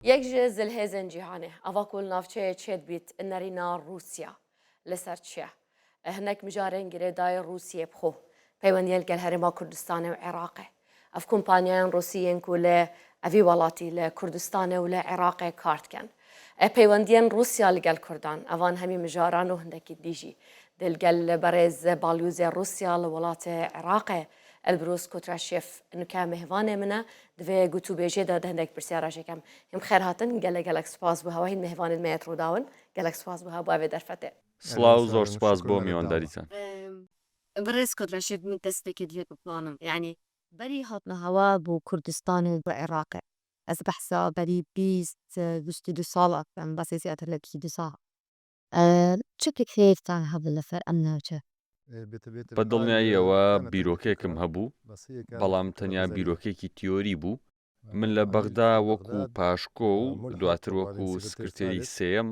Yek ji zilhêzên cîhanê ava ku li navçeyê çêdibît nerîna Rûsya li ser çi ye? Hinek mijarên girêdayê Rûsyê bi xwe, peywendiyên li gel Herêma Kurdistanê û Iraqê. Ev kompanyayên Rûsî yên ku li evî welatî li Kurdistanê û li Iraqê kar dikin. Peywendiyên Rûsya li gel Kurdan, evan hemî mijaran û hindekî dî jî di li gel berêz balyozê Rûsya li welatê Iraqê Elbrus Kutraşev nuke mêvanê min e. Di vê gotûbêjê de di hindek pirsyara jê kem. Him xêr hatin, gelek gelek spas bo hewa hîn mêvanên me yê Rûdawin. Gelek spas bo hewa bo evê derfetê. Silav zor spas bo mîwandarîtan. Birêz Kutraşev min dest pê kir divê bizanim yanî berî hatina hewa bo Kurdistanê û bo Iraqê ez behsa berî 20 22 sal dikim besê zêdetir li 22 sal چ فکرەیەکتان هەبوو لەسەر ئەم ناوچە؟ بە دڵنیاییەوە بیرۆکەیەکم هەبوو، بەڵام تەنیا بیرۆکەیەکی تیۆری بوو. من لە بەغدا وەکو پاشکۆ و دواتر وەکو سکرتێری سێیەم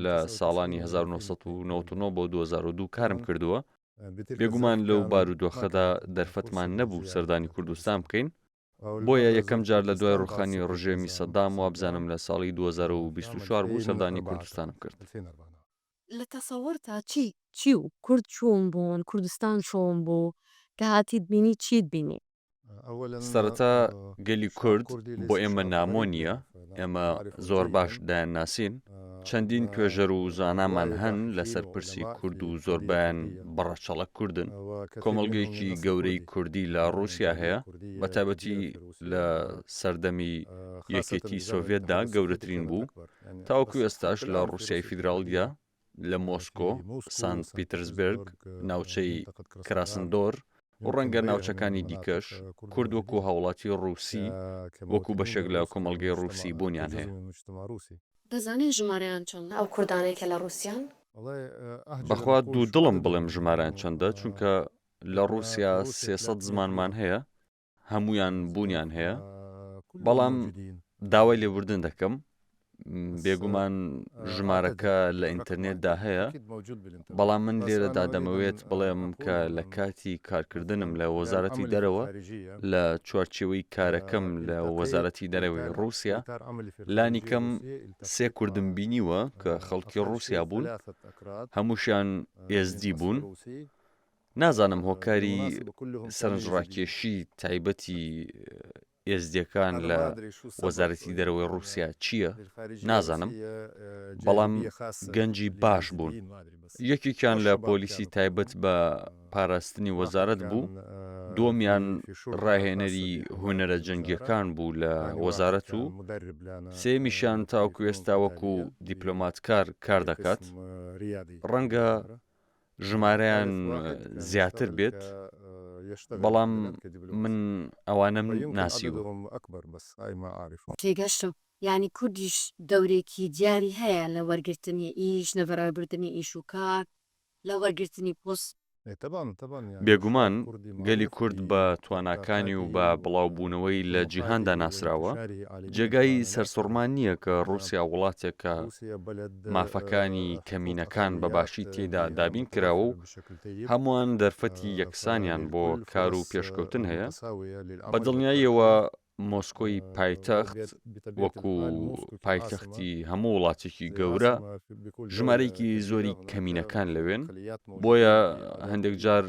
لە ساڵانی 1999 بۆ 2002 کارم کردووە. بێگومان لەو بارودۆخەدا دەرفەتمان نەبوو سەردانی کوردستان بکەین، بۆیە یەکەم جار لە دوای ڕوخانی ڕژێمی سەدام وابزانم لە ساڵی 2024 بوو سەردانی کوردستانم کرد. لە تەسەوەرتا چی چی و کورد چۆن بوون، کوردستان چۆن بوو، کە هاتیت بینی چیت بینی؟ سەرەتا گەلی کورد بۆ ئێمە نامۆ نییە، ئێمە زۆر باش دەیانناسین، چەندین توێژەر و زانامان هەن لەسەر پرسی کورد و زۆربەیان بە ڕەچەڵەک کوردن. کۆمەڵگەیەکی گەورەی کوردی لە ڕووسیا هەیە، بە تایبەتی لە سەردەمی یەکێتی سۆڤیەتدا گەورەترین بوو، تاوەکو ئێستاش لە ڕووسیای فیدراڵیدا لە مۆسکۆ، سانت پیترسبێرگ، ناوچەی کراسندۆر و ڕەنگە ناوچەکانی دیکەش، کورد وەکو هاوڵاتی ڕووسی، وەکو بەشێک لە کۆمەڵگەی ڕووسی بوونیان هەیە. دەزانین ژمارەیان چەندە ئەو کوردانەی کە لە ڕووسیان؟ بەخوا دوودڵم بڵێم ژمارەیان چەندە، چونکە لە ڕووسیا 300 زمانمان هەیە، هەموویان بوونیان هەیە، بەڵام داوای لێبوردن دەکەم بێگومان ژمارەکە لە ئینتەرنێتدا هەیە، بەڵام من لێرەدا دەمەوێت بڵێم کە لە کاتی کارکردنم لە وەزارەتی دەرەوە لە چوارچێوەی کارەکەم لە وەزارەتی دەرەوەی ڕووسیا لانیکەم سێ کوردم بینیوە کە خەڵکی ڕووسیا بوون، هەمووشیان ئێزدی بوون. نازانم هۆکاری سەرنجڕاکێشی تایبەتی ئێزدیەکان لە وەزارەتی دەرەوەی ڕووسیا چییە؟ نازانم، بەڵام گەنجی باش بوون. یەکێکیان لە پۆلیسی تایبەت بە پاراستنی وەزارەت بوو، دووەمیان ڕاهێنەری هونەرە جەنگییەکان بوو لە وەزارەت و سێیەمیشیان تاوەکو ئێستا وەکو دیپلۆماتکار کار دەکات. ڕەنگە ژمارەیان زیاتر بێت، بەڵام من ئەوانەم ناسیوە. تێگەشتم، یانی کوردیش دەورێکی دیاری هەیە لە وەرگرتنی ئیش، لە بەڕێوەبردنی ئیش و کار، لە وەرگرتنی پۆست. بێگومان گەلی کورد بە تواناکانی و بە بڵاوبوونەوەی لە جیهاندا ناسراوە، جێگای سەرسوڕمان نییە کە ڕووسیا وڵاتێکە مافەکانی کەمینەکان بە باشی تێیدا دابین کراوە و هەمووان دەرفەتی یەکسانیان بۆ کار و پێشکەوتن هەیە، بە دڵنیاییەوە مۆسکۆی پایتەخت وەکو پایتەختی هەموو وڵاتێکی گەورە ژمارەیەکی زۆری کەمینەکان لەوێن، بۆیە هەندێک جار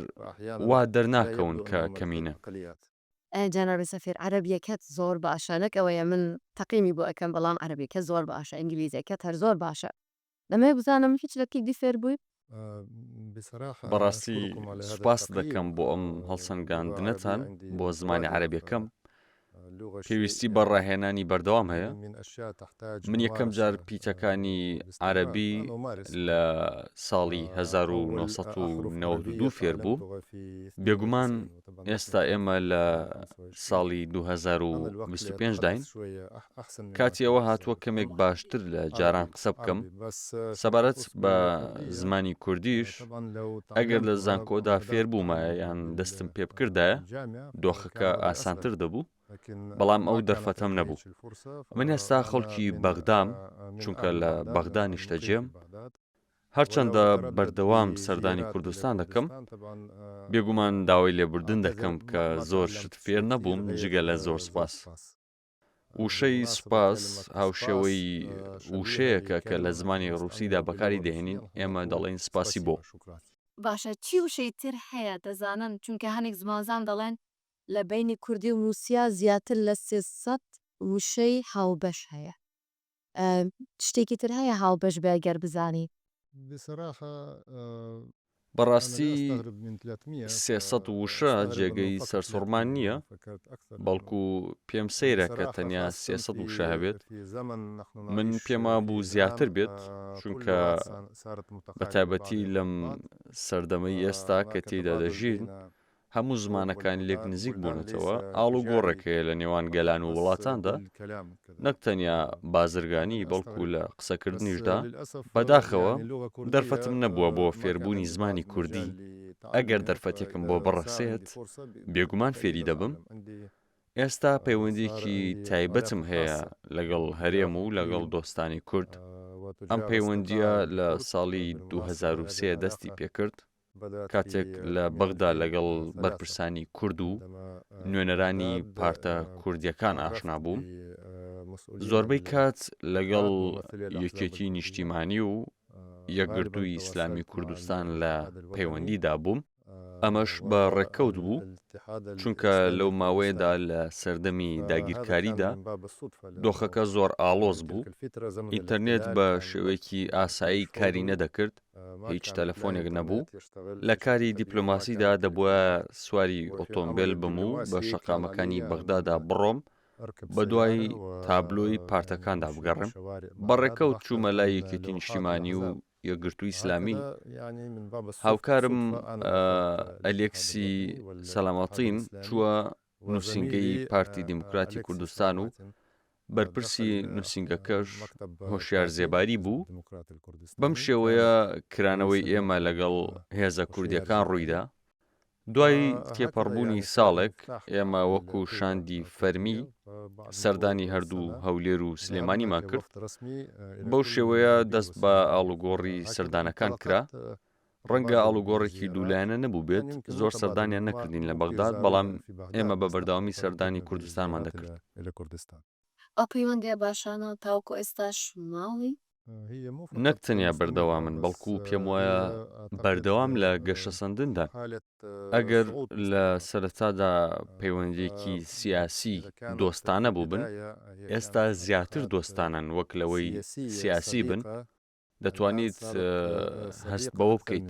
وا دەرناکەون کە کەمینەن. جەنابی سەفیر عەرەبیەکەت زۆر باشە نەک ئەوەیە من تەقیمی بۆ ئەکەم بەڵام عەرەبیەکەت زۆر باشە ئینگلیزیەکەت هەر زۆر باشە دەمەوێ بزانم هیچ لە کوردی فێر بووی؟ بەڕاستی سوپاست دەکەم بۆ ئەم هەڵسەنگاندنەتان بۆ زمانی عەرەبیەکەم پێویستی بە ڕاهێنانی بەردەوام هەیە من یەکەم جار پیتەکانی عەرەبی لە ساڵی 1992 فێر بوو بێگومان ئێستا ئێمە لە ساڵی 2025 داین کاتی ئەوە هاتووە کەمێک باشتر لە جاران قسە بکەم سەبارەت بە زمانی کوردیش ئەگەر لە زانکۆدا فێر بوومایە یان دەستم پێ بکردایە دۆخەکە ئاسانتر دەبوو بەڵام ئەو دەرفەتەم نەبوو من ئێستا خەڵکی بەغدام چونکە لە بەغدا نیشتەجێم هەرچەندە بەردەوام سەردانی کوردستان دەکەم بێگومان داوای لێبوردن دەکەم کە زۆر شت فێر نەبووم جگە لە زۆر سوپاس. وشەی سوپاس هاوشێوەی وشەیەکە کە لە زمانی ڕووسیدا بەکاری دەهێنین، ئێمە دەڵێین سپاسی بۆ. باشە چی وشەی تر هەیە دەزانن؟ چونکە هەنێک زمانزان دەڵێن لە بەینی کوردی و ڕووسیا زیاتر لە 300 وشەی هاوبەش هەیە. شتێکی تر هەیە هاوبەش بێ گەر بزانی؟ بەڕاستی 300 وشە جێگەی سەرسوڕمان نییە، بەڵکو پێم سەیرە کە تەنیا 300 وشە هەبێت، من پێم وابوو زیاتر بێت، چونکە بەتایبەتی لەم سەردەمەی ئێستا کە تێیدا دەژین، هەموو زمانەکان لێک نزیک بوونەتەوە، ئاڵوگۆڕێک هەیە لە نێوان گەلان و وڵاتاندا، نەک تەنیا بازرگانی بەڵکو لە قسەکردنیشدا، بەداخەوە دەرفەتم نەبووە بۆ فێربوونی زمانی کوردی، ئەگەر دەرفەتێکم بۆ بڕەخسێت بێگومان فێری دەبم، ئێستا پەیوەندییەکی تایبەتم هەیە لەگەڵ هەرێم و لەگەڵ دۆستانی کورد، ئەم پەیوەندییە لە ساڵی 2003 دەستی پێکرد، کاتێک لە بەغدا لەگەڵ بەرپرسانی کورد و نوێنەرانی پارتە کوردییەکان ئاشنا بووم، زۆربەی کات لەگەڵ یەکێتی نیشتیمانی و یەکگرتووی ئیسلامی کوردستان لە پەیوەندیدا بووم، ئەمەش بە ڕێککەوت بوو، چونکە لەو ماوەیەدا لە سەردەمی داگیرکاریدا دۆخەکە زۆر ئاڵۆز بوو، ئینتەرنێت بە شێوەیەکی ئاسایی کاری نەدەکرد، هیچ تەلەفۆنێک نەبوو، لە کاری دیپلۆماسیدا دەبوایە سواری ئۆتۆمبێل بم و بە شەقامەکانی بەغدادا بڕۆم، بەدوای تابلۆی پارتەکاندا بگەڕێم. بە ڕێکەوت چوومە لای یەکێتی نیشتیمانی و یەکگرتووی ئیسلامی، هاوکارم ئەلێکسی سەلامەتین چووە نووسینگەی پارتی دیموکراتی کوردستان و بەرپرسی نووسینگەکەش هۆشیار زێباری بوو، بەم شێوەیە کرانەوەی ئێمە لەگەڵ هێزە کوردییەکان ڕوویدا. دوای تێپەڕبوونی ساڵێک ئێمە وەکو شاندی فەرمی سەردانی هەردوو هەولێر و سلێمانیمان کرد، بەو شێوەیە دەست بە ئاڵوگۆڕی سەردانەکان کرا. ڕەنگە ئاڵوگۆڕێکی دوولایەنە نەبووبێت، زۆر سەردانیان نەکردین لە بەغداد، بەڵام ئێمە بە بەردەوامی سەردانی کوردستانمان دەکرد. ئەو پەیوەندییە باشانە تاوەکو ئێستاش ماون؟ نەک تەنیا بەردەوامن، بەڵکو پێموایە بەردەوام لە گەشەسەندندان. ئەگەر لە سەرەتادا پەیوەندییەکی سیاسی دۆستانە بووبن، ئێستا زیاتر دۆستانەن وەک لەوەی سیاسی بن، دەتوانیت هەست بەوە بکەیت.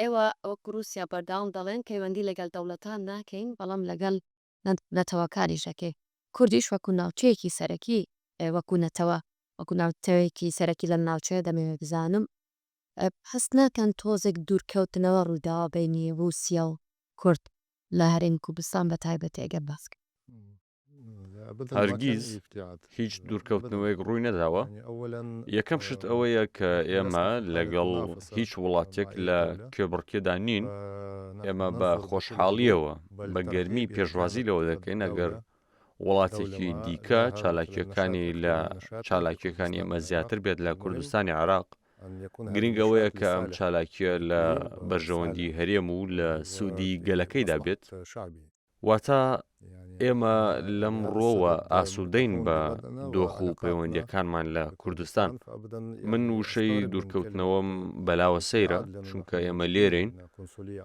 ئێوە وەکو رووسیا بەردەوام دەڵێن پەیوەندی لەگەل دەوڵەتان ناکەین، بەڵام لەگەل نەتەوەکانیش دەکەین. کوردیش وەکو ناوچەیەکی سەرەکی وەکو نەتەوە وەکو ناوچەیەکی سەرەکی لەم ناوچەیە دەمەوێت بزانم هەست ناکەن تۆزێک دوورکەوتنەوە ڕوویداوە بەینی ڕووسیا و کورد لە هەرێمی کوردستان بە تایبەتی ئەگەر باس کەین؟ هەرگیز هیچ دوورکەوتنەوەیەک ڕووی نەداوە. یەکەم شت ئەوەیە کە ئێمە لەگەڵ هیچ وڵاتێک لە کێبڕکێدا نین، ئێمە بە خۆشحاڵییەوە بە گەرمی پێشوازی لەوە دەکەین ئەگەر وڵاتێکی دیکە چالاکییەکانی لە چالاکییەکانی ئێمە زیاتر بێت لە کوردستانی عێراق. گرنگ ئەوەیە کە ئەم چالاکییە لە بەرژەوەندی هەرێم و لە سوودی گەلەکەیدا بێت. واتە ئێمە لەم ڕووەوە ئاسوودەین بە دۆخ و پەیوەندییەکانمان لە کوردستان. من وشەی دوورکەوتنەوەم بەلاوە سەیرە، چونکە ئێمە لێرەین،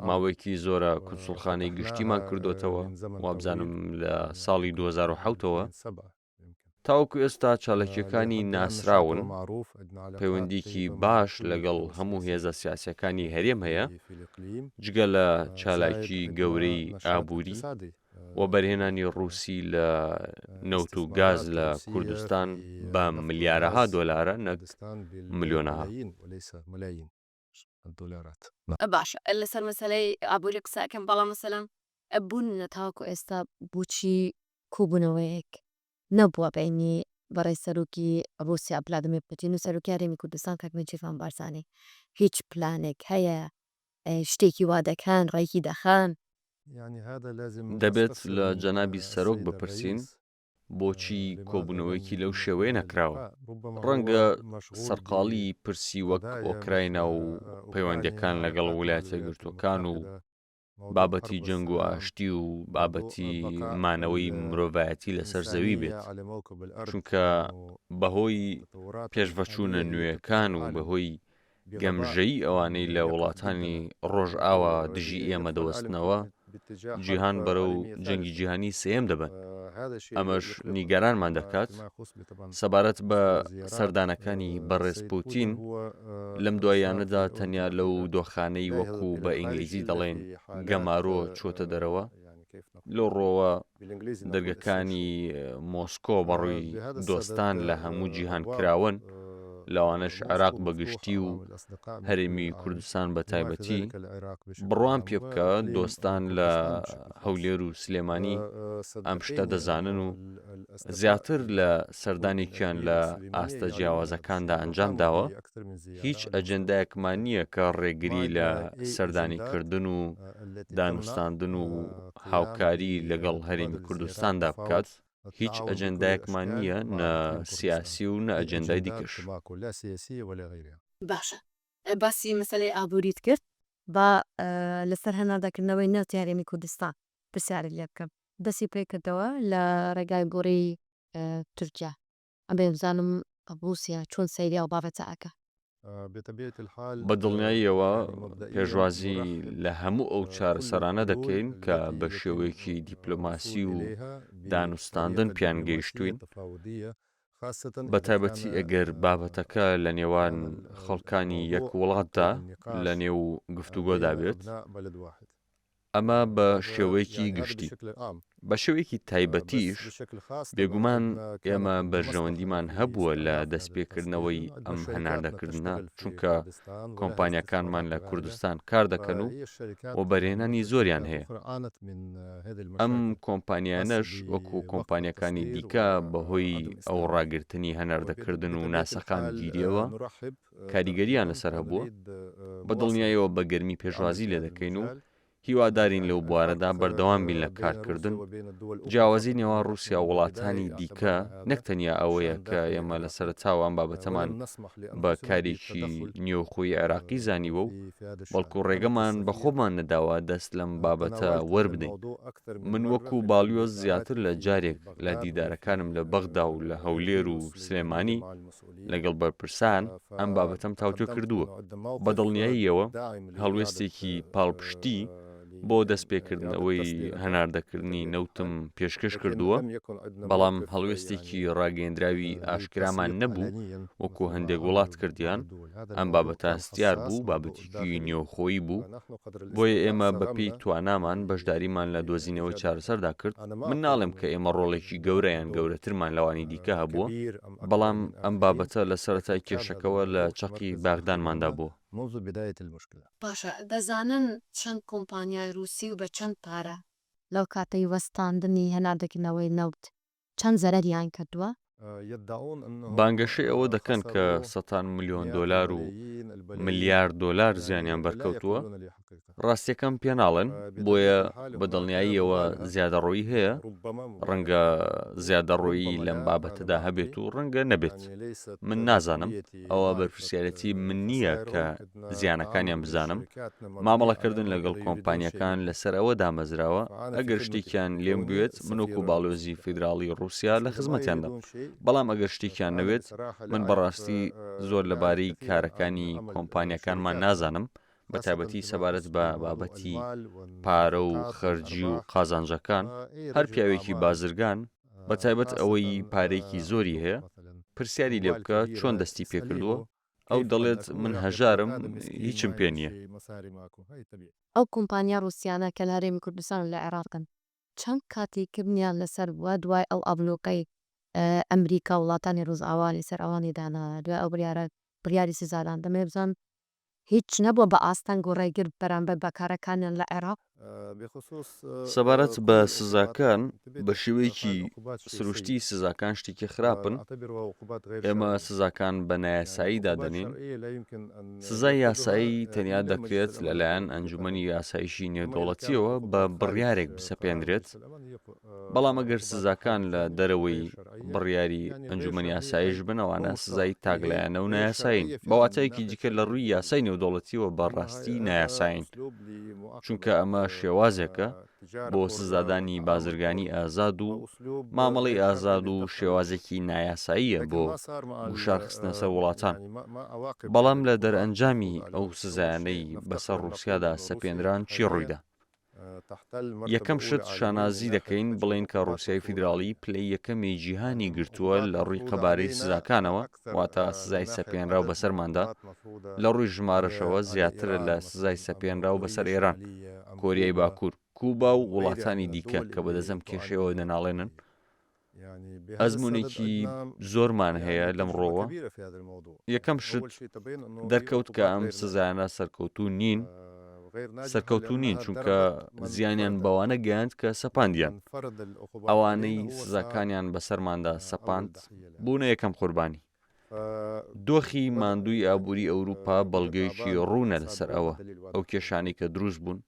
ماوەیەکی زۆرە کونسوڵخانەی گشتیمان کردۆتەوە، وابزانم لە ساڵی 2007 ەوە. تاوەکو ئێستا چالاکییەکانی ناسراون، پەیوەندییەکی باش لەگەڵ هەموو هێزە سیاسییەکانی هەرێم هەیە، جگە لە چالاکیی گەورەی ئابووری، وەبەرهێنانی ڕووسی لە نەوت و گاز لە کوردستان بە ملیارەها دۆلارە نەک ملیۆنەها. باشە لەسەر مەسەلەی ئابووری قسە ئەکەم بەڵام مەسەلەن بوون تاوەکو ئێستا بۆچی کۆبوونەوەیەک نەبووە بەینی بەڕێز سەرۆکی ڕووسیا ڤلادیمێر پوتین و سەرۆکی هەرێمی کوردستان کاک نێچیرڤان بارزانی هیچ پلانێک هەیە شتێکی وا دەکەن ڕێکی دەخەن؟ دەبێت لە جەنابی سەرۆک بپرسین بۆچی کۆبوونەوەیەکی لەو شێوەیە نەکراوە؟ ڕەنگە سەرقاڵی پرسی وەک ئۆکراینا و پەیوەندییەکان لەگەڵ ویلایەتە یەکگرتووەکان و. بابەتی جەنگ و ئاشتی و بابەتی مانەوەی مرۆڤایەتی لەسەر زەوی بێت، چونکە بەهۆی پێشڤەچوونە نوێکان و بەهۆی گەمژەیی ئەوانەی لە وڵاتانی ڕۆژئاوا دژی ئێمە دەوەستنەوە، جیهان بەرەو جەنگی جیهانی سێیەم دەبەن. ئەمەش نیگەرانمان دەکات. سەبارەت بە سەردانەکانی بەڕێز پوتین، لەم دواییانەدا تەنیا لەو دۆخانەی وەکو بە ئینگلیزی دەڵێن گەمارۆ چووەتە دەرەوە، لەو ڕووەوە دەرگەکانی مۆسکۆ بەڕووی دۆستان لە هەموو جیهان کراوەن، لەوانەش عێراق بە گشتی و هەرێمی کوردستان بە تایبەتی. بڕوام پێ بکە دۆستان لە هەولێر و سلێمانی ئەم شتە دەزانن و زیاتر لە سەردانێکیان لە ئاستە جیاوازەکاندا ئەنجام داوە، هیچ ئەجێندایەکمان نییە کە ڕێگری لە سەردانیکردن و دانوستاندن و هاوکاری لەگەڵ هەرێمی کوردستاندا بکات، هیچ ئەجێندایەکمان نییە نە سیاسی و نە ئەجێندای دیکەش. باشە باسی مەسەلەی ئابووریت کرد، با لەسەر هەناردەکردنەوەی نەوتی هەرێمی کوردستان پرسیارت لێ بکەم. دەستی پێکردەوە لە ڕێگای بۆڕی تورکیا. ئەمەوێ بزانم ڕووسیا چۆن سەیری ئەو بابەتە ئەکا؟ بە دڵنیاییەوە پێشوازی لە هەموو ئەو چارەسەرانە دەکەین کە بە شێوەیەکی دیپلۆماسی و دانوستاندن پێیان گەیشتووین، بە تایبەتی ئەگەر بابەتەکە لە نێوان خەڵکانی یەک وڵاتدا لە نێو گفتوگۆدا بێت. ئەمە بە شێوەیەکی گشتی. بە شێوەیەکی تایبەتیش، بێگومان ئێمە بەرژەوەندیمان هەبووە لە دەستپێکردنەوەی ئەم هەناردەکردنە، چونکە کۆمپانیاکانمان لە کوردستان کار دەکەن و وەبەرهێنانی زۆریان هەیە. ئەم کۆمپانیانەش وەکو کۆمپانیاکانی دیکە بەهۆی ئەو ڕاگرتنی هەناردەکردن و ناسەقامگیرییەوە کاریگەرییان لەسەر هەبووە. بە دڵنیاییەوە بە گەرمی پێشوازی لێدەکەین و هیوادارین لەو بوارەدا بەردەوام بین لە کارکردن. جیاوازی نێوان ڕووسیا و وڵاتانی دیکە نەک تەنیا ئەوەیە کە ئێمە لە سەرەتاوە ئەم بابەتەمان بە کارێکی نێوخۆی عێراقی زانیوە و بەڵکو ڕێگەمان بە خۆمان نەداوە دەست لەم بابەتە وەربدەین. من وەکو باڵیۆز زیاتر لە جارێک لە دیدارەکانم لە بەغدا و لە هەولێر و سلێمانی لەگەڵ بەرپرسان ئەم بابەتەم تاوتوێ کردووە. بە دڵنیاییەوە هەڵوێستێکی پاڵپشتی بۆ دەستپێکردنەوەی هەناردەکردنی نەوتم پێشکەش کردووە، بەڵام هەڵوێستێکی ڕاگەیەندراوی ئاشکرامان نەبوو وەکو هەندێک وڵات کردیان، ئەم بابەتە هەستیار بوو، بابەتێکی نێوخۆیی بوو، بۆیە ئێمە بەپێی توانامان بەشداریمان لە دۆزینەوەی چارەسەردا کرد، من ناڵێم کە ئێمە ڕۆڵێکی گەورە یان گەورەترمان لەوانی دیکە هەبووە، بەڵام ئەم بابەتە لە سەرەتای کێشەکەوە لە چەقی بایەخدانماندا بووە. باشە دەزانن چەند کۆمپانیای ڕووسی و بە چەند پارە؟ لەو کاتەی وەستاندنی هەناردەکردنەوەی نەوت چەند زەرەریان کردووە؟ بانگەشەی ئەوە دەکەن کە سەتان ملیۆن دۆلار و ملیار دۆلار زیانیان بەرکەوتووە، ڕاستیەکەم پێ ناڵێن، بۆیە بە دڵنیاییەوە زیادەڕۆیی هەیە، ڕەنگە زیادەڕۆیی لەم بابەتەدا هەبێت و ڕەنگە نەبێت، من نازانم، ئەوە بەرپرسیارێتی من نییە کە زیانەکانیان بزانم، مامەڵەکردن لەگەڵ کۆمپانیاکان لەسەر ئەوە دامەزراوە، ئەگەر شتێکیان لێم بوێت من وەکو باڵیۆزی فیدراڵی ڕووسیا لە خزمەتیاندام، بەڵام ئەگەر شتێکیان نەوێت، من بەڕاستی زۆر لەبارەی کارەکانی کۆمپانیاکانمان نازانم، بەتایبەتی سەبارەت بە بابەتی پارە و خەرجی و قازانجەکان، هەر پیاوێکی بازرگان، بەتایبەت ئەوەی پارەیەکی زۆری هەیە، پرسیاری لێ بکە چۆن دەستی پێکردووە، ئەو دەڵێت من هەژارم هیچم پێ نییە. ئەو کۆمپانیا ڕووسیانە کە لە هەرێمی کوردستان و لە عێراقن چەند کاتی کردنیان لەسەر بووە دوای ئەو ئابلۆقەی ئەمریکا و وڵاتانی ڕۆژئاوا لەسەر ئەوانی دانا دوای ئەو بڕیارە بڕیاری سزادان دەمەوێت بزانم هیچ نەبووە بە ئاستەنگ و ڕێگر بەرامبەر بە کارەکانیان لە عێراق؟ سەبارەت بە سزاکان، بە شێوەیەکی سروشتی سزاکان شتێکی خراپن، ئێمە سزاکان بە نایاسایی دادەنێین، سزای یاسایی تەنیا دەکرێت لەلایەن ئەنجومەنی یاسایشی نێودەوڵەتییەوە بە بڕیارێک بسەپێنرێت، بەڵام ئەگەر سزاکان لە دەرەوەی بڕیاری ئەنجومەنی ئاسایش بن ئەوانە سزای تاکلایەنە و نایاسایین بە واتایەکی دیکە لە ڕووی یاسای نێودەوڵەتیەوە بە ڕاستی نایاسایین چونکە ئەمە شێوازێکە بۆ سزادانی بازرگانی ئازاد و مامەڵەی ئازاد و شێوازێکی نایاساییە بۆ گوشار خستنە سەر وڵاتان. بەڵام لە دەرئەنجامی ئەو سزایانەی بەسەر ڕووسیادا سەپێنران چی ڕوویدا؟ یەکەم شت شانازی دەکەین بڵێین کە ڕووسیای فیدراڵی پلەی یەکەمی جیهانی گرتووە لە ڕووی قەبارەی سزاکانەوە، واتە سزای سەپێنراو بەسەرماندا، لە ڕووی ژمارەشەوە زیاترە لە سزای سەپێنراو بەسەر ئێران، کۆریای باکوور، کوبا و وڵاتانی دیکە کە بەدەست ئەم کێشەیەوە دەناڵێنن. ئەزموونێکی زۆرمان هەیە لەم ڕۆوە. یەکەم شت دەرکەوت کە ئەم سزایانە سەرکەوتوو نین، سەرکەوتوو نین چونکە زیانیان بەوانە گەیاند کە سەپاندیان. ئەوانەی سزاکانیان بەسەرماندا سەپاند بوونە یەکەم قوربانی. دۆخی ماندووی ئابووری ئەوروپا بەڵگەیەکی ڕوونە لەسەر ئەوە، ئەو کێشانەی کە دروست بوون،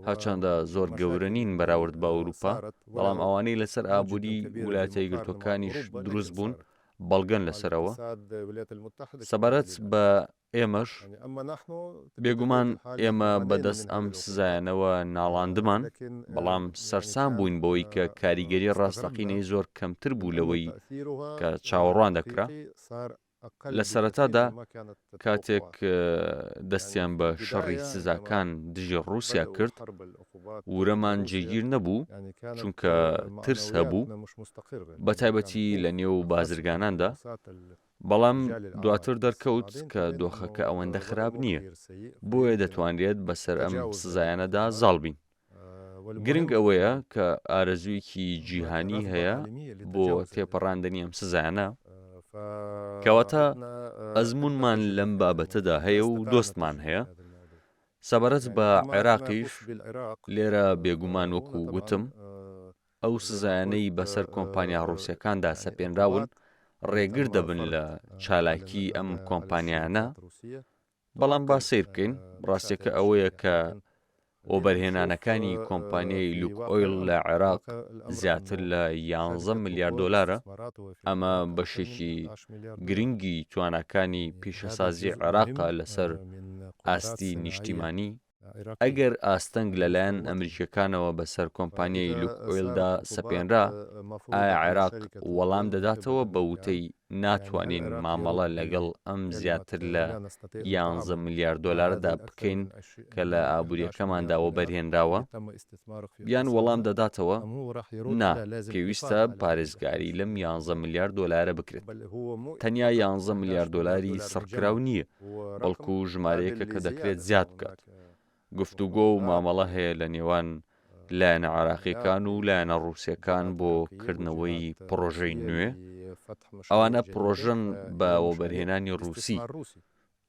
هەرچەندە زۆر گەورە نین بەراورد بە ئەوروپا، بەڵام ئەوانەی لەسەر ئابووری ویلایەتە یەکگرتووەکانیش دروست بوون بەڵگەن لەسەر ئەوە. سەبارەت بە ئێمەش، بێگومان ئێمە بەدەست ئەم سزایانەوە ناڵاندمان، بەڵام سەرسام بووین بەوەی کە کاریگەری ڕاستەقینەی زۆر کەمتر بوو لەوەی کە چاوەڕوان دەکرا. لە سەرەتادا کاتێک دەستیان بە شەڕی سزاکان دژی ڕووسیا کرد، ورەمان جێگیر نەبوو، چونکە ترس هەبوو، بەتایبەتی لە نێو بازرگاناندا. بەڵام دواتر دەرکەوت کە دۆخەکە ئەوەندە خراپ نییە، بۆیە دەتوانرێت بەسەر ئەم سزایانەدا زاڵ بین. گرنگ ئەوەیە کە ئارەزوویەکی جیهانی هەیە بۆ تێپەڕاندنی ئەم سزایانە، کەواتە ئەزموونمان لەم بابەتەدا هەیە و دۆستمان هەیە. سەبارەت بە عێراقیش، لێرە بێگومان وەکو وتم، ئەو سزایانەی بەسەر کۆمپانیا ڕووسییەکاندا سەپێنراون، ڕێگر دەبن لە چالاکیی ئەم کۆمپانیایانە، بەڵام با سەیر بکەین، ڕاستییەکە ئەوەیە کە وەبەرهێنانەکانی کۆمپانیای لوک ئۆیڵ لە عێراق زیاتر لە یانزە ملیار دۆلارە، ئەمە بەشێکی گرنگی تواناکانی پیشەسازی عێراقە لەسەر ئاستی نیشتیمانی. ئەگەر ئاستەنگ لەلایەن ئەمریکییەکانەوە بەسەر کۆمپانیای لوک ئۆیلدا سەپێنرا، ئایا عێراق وەڵام دەداتەوە بە وتەی ناتوانین مامەڵە لەگەڵ ئەم زیاتر لە یانزە ملیار دۆلارەدا بکەین کە لە ئابوورییەکەماندا وەبەرهێنراوە؟ یان وەڵام دەداتەوە نا، پێویستە پارێزگاری لەم یانزە ملیار دۆلارە بکرێت. تەنیا یانزە ملیار دۆلاری سڕکراو نییە، بەڵکو ژمارەیەکە کە دەکرێت زیاد بکات. گفتوگۆ و مامەڵە هەیە لە نێوان لایەنە عێراقییەکان و لایەنە ڕووسییەکان بۆ کردنەوەی پڕۆژەی نوێ، ئەوانە پڕۆژەن بە وەبەرهێنانی ڕووسی.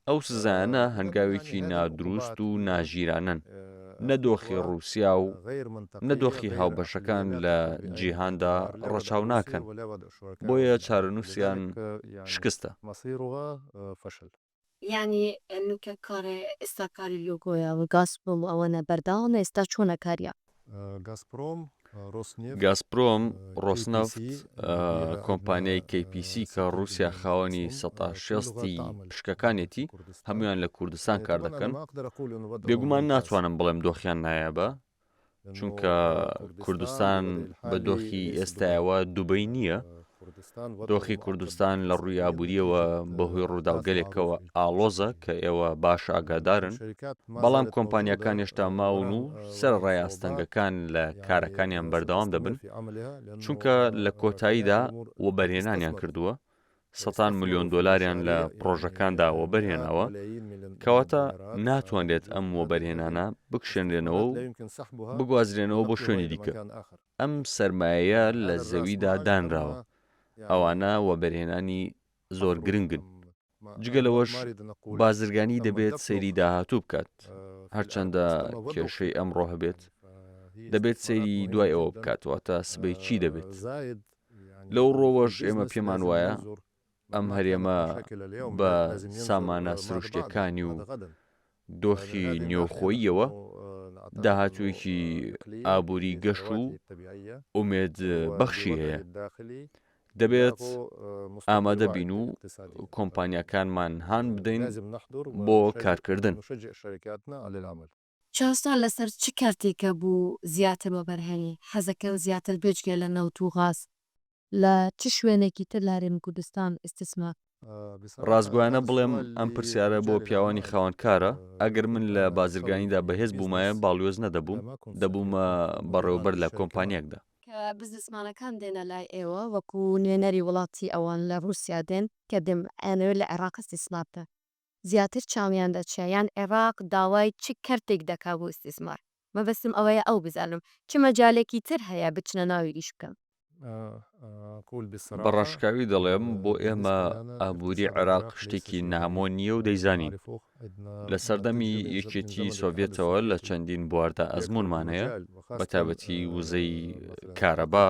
ئەو سزایانە هەنگاوێکی نادروست و ناژیرانەن، نە دۆخی ڕووسیا و نە دۆخی هاوبەشەکان لە جیهاندا ڕەچاو ناکەن، بۆیە چارەنووسیان شکستە. یانی نوکە کارێ ئێستا کاری لۆگۆیە و گازپرۆم و ئەوەنە بەردەوامە ئێستا چۆنە کاریان؟ گازپرۆم، ڕۆسنەفت، کۆمپانیای KPC کە ڕووسیا خاوەنی 60% ی پشکەکانێتی، هەموویان لە کوردستان کار دەکەن. بێگومان ناتوانم بڵێم دۆخیان نایابە، چونکە کوردستان بە دۆخی ئێستایەوە دوبەی نییە. دۆخی کوردستان لە ڕووی ئابوورییەوە بەهۆی ڕووداوگەلێکەوە ئاڵۆزە کە ئێوە باش ئاگادارن، بەڵام کۆمپانیاکان هێشتا ماون و سەرەڕای ئاستەنگەکان لە کارەکانیان بەردەوام دەبن، چونکە لە کۆتاییدا وەبەرهێنانیان کردووە، سەتان ملیۆن دۆلاریان لە پڕۆژەکاندا وەبەرهێناوە، کەواتە ناتوانرێت ئەم وەبەرهێنانە بکشێنرێنەوە و بگوازرێنەوە بۆ شوێنی دیکە. ئەم سەرمایەیە لە زەویدا دانراوە، ئەوانە وەبەرهێنانی زۆر گرنگن. جگە لەوەش بازرگانی دەبێت سەیری داهاتوو بکات، هەرچەندە کێشەی ئەمڕۆ هەبێت، دەبێت سەیری دوای ئەوە بکات، واتە سبەی چی دەبێت. لەو ڕووەوەش ئێمە پێمان وایە ئەم هەرێمە بە سامانە سروشتییەکانی و دۆخی نێوخۆییەوە داهاتوویەکی ئابووری گەش و ئومێد بەخشی هەیە. دەبێت ئامادە بین و کۆمپانیاکانمان هان بدەین بۆ کارکردن. چاوتان لەسەر چ کەرتێکە بوو زیاتر وەبەرهێنی حەزەکەن زیاتر بێجگە لە نەوت و غاز لە چ شوێنێکی تر لە هەرێمی کوردستان ئیستیسمار ڕاستگۆیانە بڵێم ئەم پرسیارە بۆ پیاوانی خاوەن کارە، ئەگەر من لە بازرگانیدا بەهێز بوومایە باڵیۆز نەدەبووم، دەبوومە بەڕێوەبەر لە کۆمپانیایەکدا. کە بزنسمانەکان دێنە لای ئێوە وەکو نوێنەری وڵاتی ئەوان لە ڕووسیا دێن کە دێن ئەیانەوێت لە عێراق ئیستیسمار بکەن زیاتر چاویان دەچێ یان عێراق داوای چ کەرتێک دەکا بۆ ئیستیسمار؟ مەبەستم ئەوەیە ئەو بزانم چ مەجالێکی تر هەیە بچنە ناوی ئیش بکەن. بە ڕاشکاوی دەڵێم بۆ ئێمە ئابووری عێراق شتێکی نامۆ نییە و دەیزانین. لە سەردەمی یەکێتی سۆڤیەتەوە لە چەندین بواردا ئەزموونمان هەیە، بەتایبەتی وزەی کارەبا،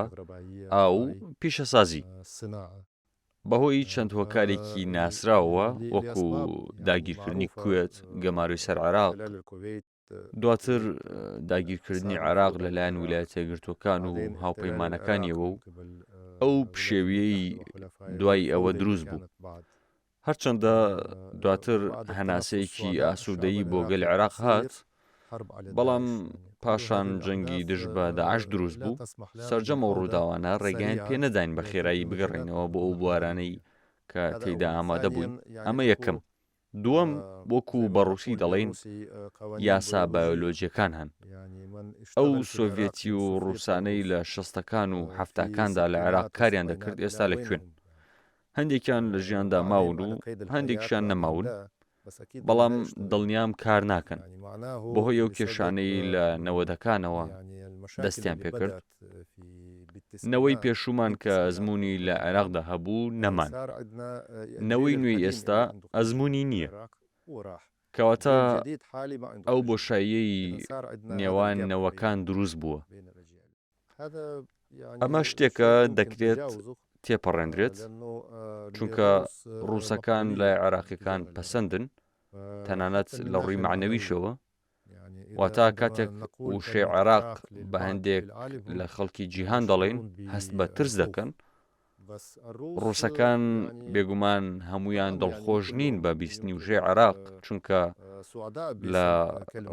ئاو و پیشەسازی. بەهۆی چەند هۆکارێکی ناسراوەوە وەکو داگیرکردنی کوێت، گەمارۆی سەر عێراق، دواتر داگیرکردنی عێراق لەلایەن ویلایەتە یەکگرتووەکان و هاوپەیمانەکانیەوە و ئەو پشێویەی دوای ئەوە دروست بوو. هەرچەندە دواتر هەناسەیەکی ئاسوودەیی بۆ گەلی عێراق هات، بەڵام پاشان جەنگی دژ بە داعش دروست بوو، سەرجەم ئەو ڕووداوانە ڕێگەیان پێ نەداین بە خێرایی بگەڕێینەوە بۆ ئەو بوارانەی کە تێیدا ئامادە بووین، ئەمە یەکەم. دووەم، وەکو بە ڕووسی دەڵێین یاسا بایۆلۆجییەکان هەن. ئەو سۆڤیەتی و ڕووسانەی لە شەستەکان و حەفتاکاندا لە عێراق کاریان دەکرد ئێستا لە کوێن؟ هەندێکیان لە ژیاندا ماون و هەندێکیشیان نەماون، بەڵام دڵنیام کار ناکەن بەهۆی ئەو کێشانەی لە نەوەدەکانەوە دەستیان پێکرد. نەوەی پێشوومان کە ئەزموونی لە عێراقدا هەبوو نەمان، نەوەی نوێی ئێستا ئەزموونی نییە. کەواتە ئەو بۆشاییەی نێوان نەوەکان دروست بووە. ئەمە شتێکە دەکرێت تێپەڕێندرێت، چونکە ڕووسەکان لای عێراقیەکان پەسەندن، تەنانەت لە ڕووی مەعنەویشەوە. واتا کاتێک وشەی عێراق بە هەندێک لە خەڵکی جیهان دەڵێین هەست بە ترس دەکەن، ڕووسەکان بێگومان هەموویان دڵخۆش نین بە بیستنی وشەی عێراق، چونکە لە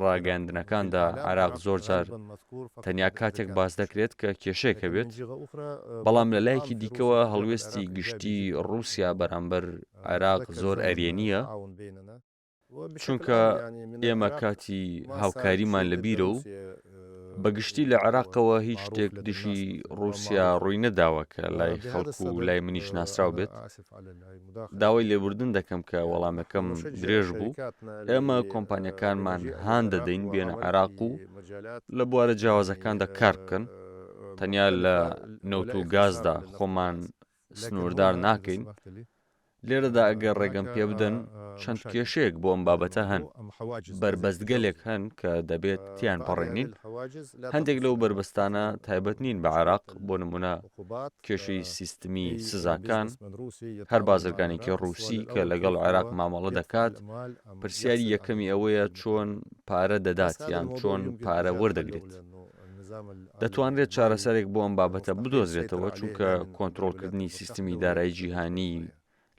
ڕاگەیاندنەکاندا عێراق زۆرجار تەنیا کاتێک باس دەکرێت کە کێشەیەک هەبێت، بەڵام لە لایەکی دیکەوە هەڵوێستی گشتی ڕووسیا بەرامبەر عێراق زۆر ئەرێنییە. چونکە ئێمە کاتی هاوکاریمان لە بیرە و بە گشتی لە عێراقەوە هیچ شتێک دژی ڕووسیا ڕووی نەداوە کە لای خەڵک و لای منیش ناسراو بێت. داوای لێبوردن دەکەم کە وەڵامەکەم درێژ بوو. ئێمە کۆمپانیاکانمان هان دەدەین بێنە عێراق و لە بوارە جیاوازەکاندا کار بکەن، تەنیا لە نەوت و گازدا خۆمان سنووردار ناکەین. لێرەدا ئەگەر ڕێگەم پێ بدەن چەند کێشەیەک بۆ ئەم بابەتە هەن، بەربەستگەلێک هەن کە دەبێت تێیان پەڕێنین، هەندێک لەو بەربەستانە تایبەت نین بە عێراق، بۆ نموونە کێشەی سیستمی سزاکان، هەر بازرگانێکی ڕووسی کە لەگەڵ عێراق مامەڵە دەکات، پرسیاری یەکەمی ئەوەیە چۆن پارە دەدات یان چۆن پارە وەردەگرێت. دەتوانرێت چارەسەرێک بۆ ئەم بابەتە بدۆزرێتەوە، چونکە کۆنترۆڵکردنی سیستمی دارایی جیهانی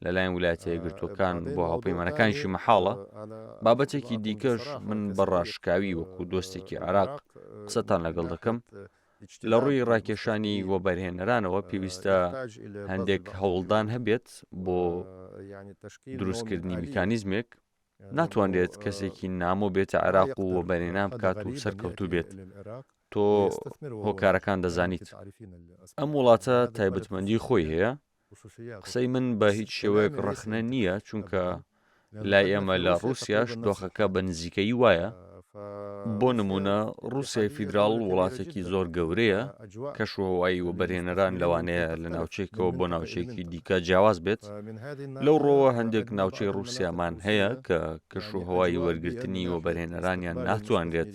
لەلایەن ویلایەتە یەکگرتووەکان بۆ هاوپەیمانەکانیشی مەحاڵە. بابەتێکی دیکەش من بە ڕاشکاوی وەکو دۆستێکی عێراق قسەتان لەگەڵ دەکەم، لە ڕووی ڕاکێشانی وەبەرهێنەرانەوە پێویستە هەندێک هەوڵدان هەبێت بۆ دروستکردنی میکانیزمێک ناتوانرێت کەسێکی نامۆ بێتە عێراق و وەبەرهێنان بکات و سەرکەوتوو بێت. تۆ هۆکارەکان دەزانیت. ئەم وڵاتە تایبەتمەندی خۆی هەیە. قسەی من بە هیچ شێوەیەک ڕەخنە نییە، چونکە لای ئێمە لە ڕووسیاش دۆخەکە بە نزیکەیی وایە. بۆ نموونە ڕووسیای فیدراڵ وڵاتێکی زۆر گەورەیە، کەشوهەوای وەبەرهێنەران لەوانەیە لە ناوچەیەکەوە بۆ ناوچەیەکی دیکە جیاواز بێت. لەو ڕووەوە هەندێک ناوچەی ڕووسیامان هەیە کە کەشوهەوای وەرگرتنی وەبەرهێنەرانیان ناتوانرێت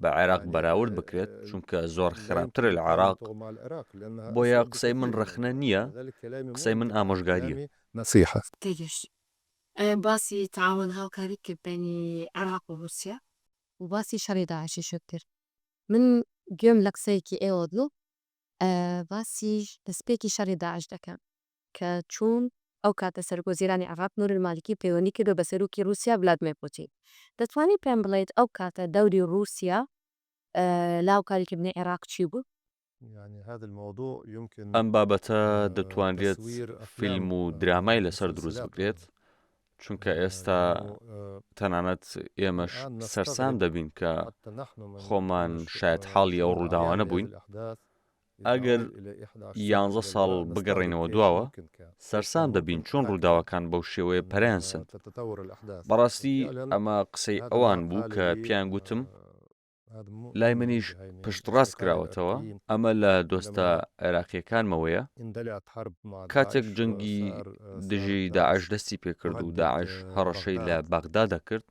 بە عێراق بەراورد بکرێت، چونکە زۆر خراپترە لە عێراق. بۆیە قسەی من ڕەخنە نییە، قسەی من ئامۆژگارییە. تێگەشتم. باسی تەعاون هاوکاری کرد بەینی عێراق و ڕووسیا و باسی شەڕی داعشیشت کرد. من گوێم لە قسەیەکی ئێوە بوو باسی دەستپێکی شەڕی داعش دەکەن کە چوون. ئەو کاتە سەرۆکوەزیرانی عێراق نوری المالکی پەیوەندی کردووە بە سەرۆکی ڕووسیا ڤلادمێر پوتین. دەتوانی پێم بڵێیت ئەو کاتە دەوری ڕووسیا لە هاوکاریکردنی عێراق چی بوو؟ ئەم بابەتە دەتوانرێت فیلم و درامای لەسەر دروست بکرێت، چونکە ئێستا تەنانەت ئێمەش سەرسام دەبین کە خۆمان شایەتحاڵی ئەو ڕووداوانە بووین. ئەگەر یانزە ساڵ بگەڕێینەوە دواوە، سەرسام دەبین چۆن ڕووداوەکان بەو شێوەیە پەرەیان سەند. بەڕاستی ئەمە قسەی ئەوان بوو کە پێیان گوتم، لای منیش پشتڕاست کراوەتەوە، ئەمە لە دۆستە عێراقییەکانمەوەیە، کاتێک جەنگی دژی داعش دەستی پێکرد و داعش هەڕەشەی لە بەغدا دەکرد،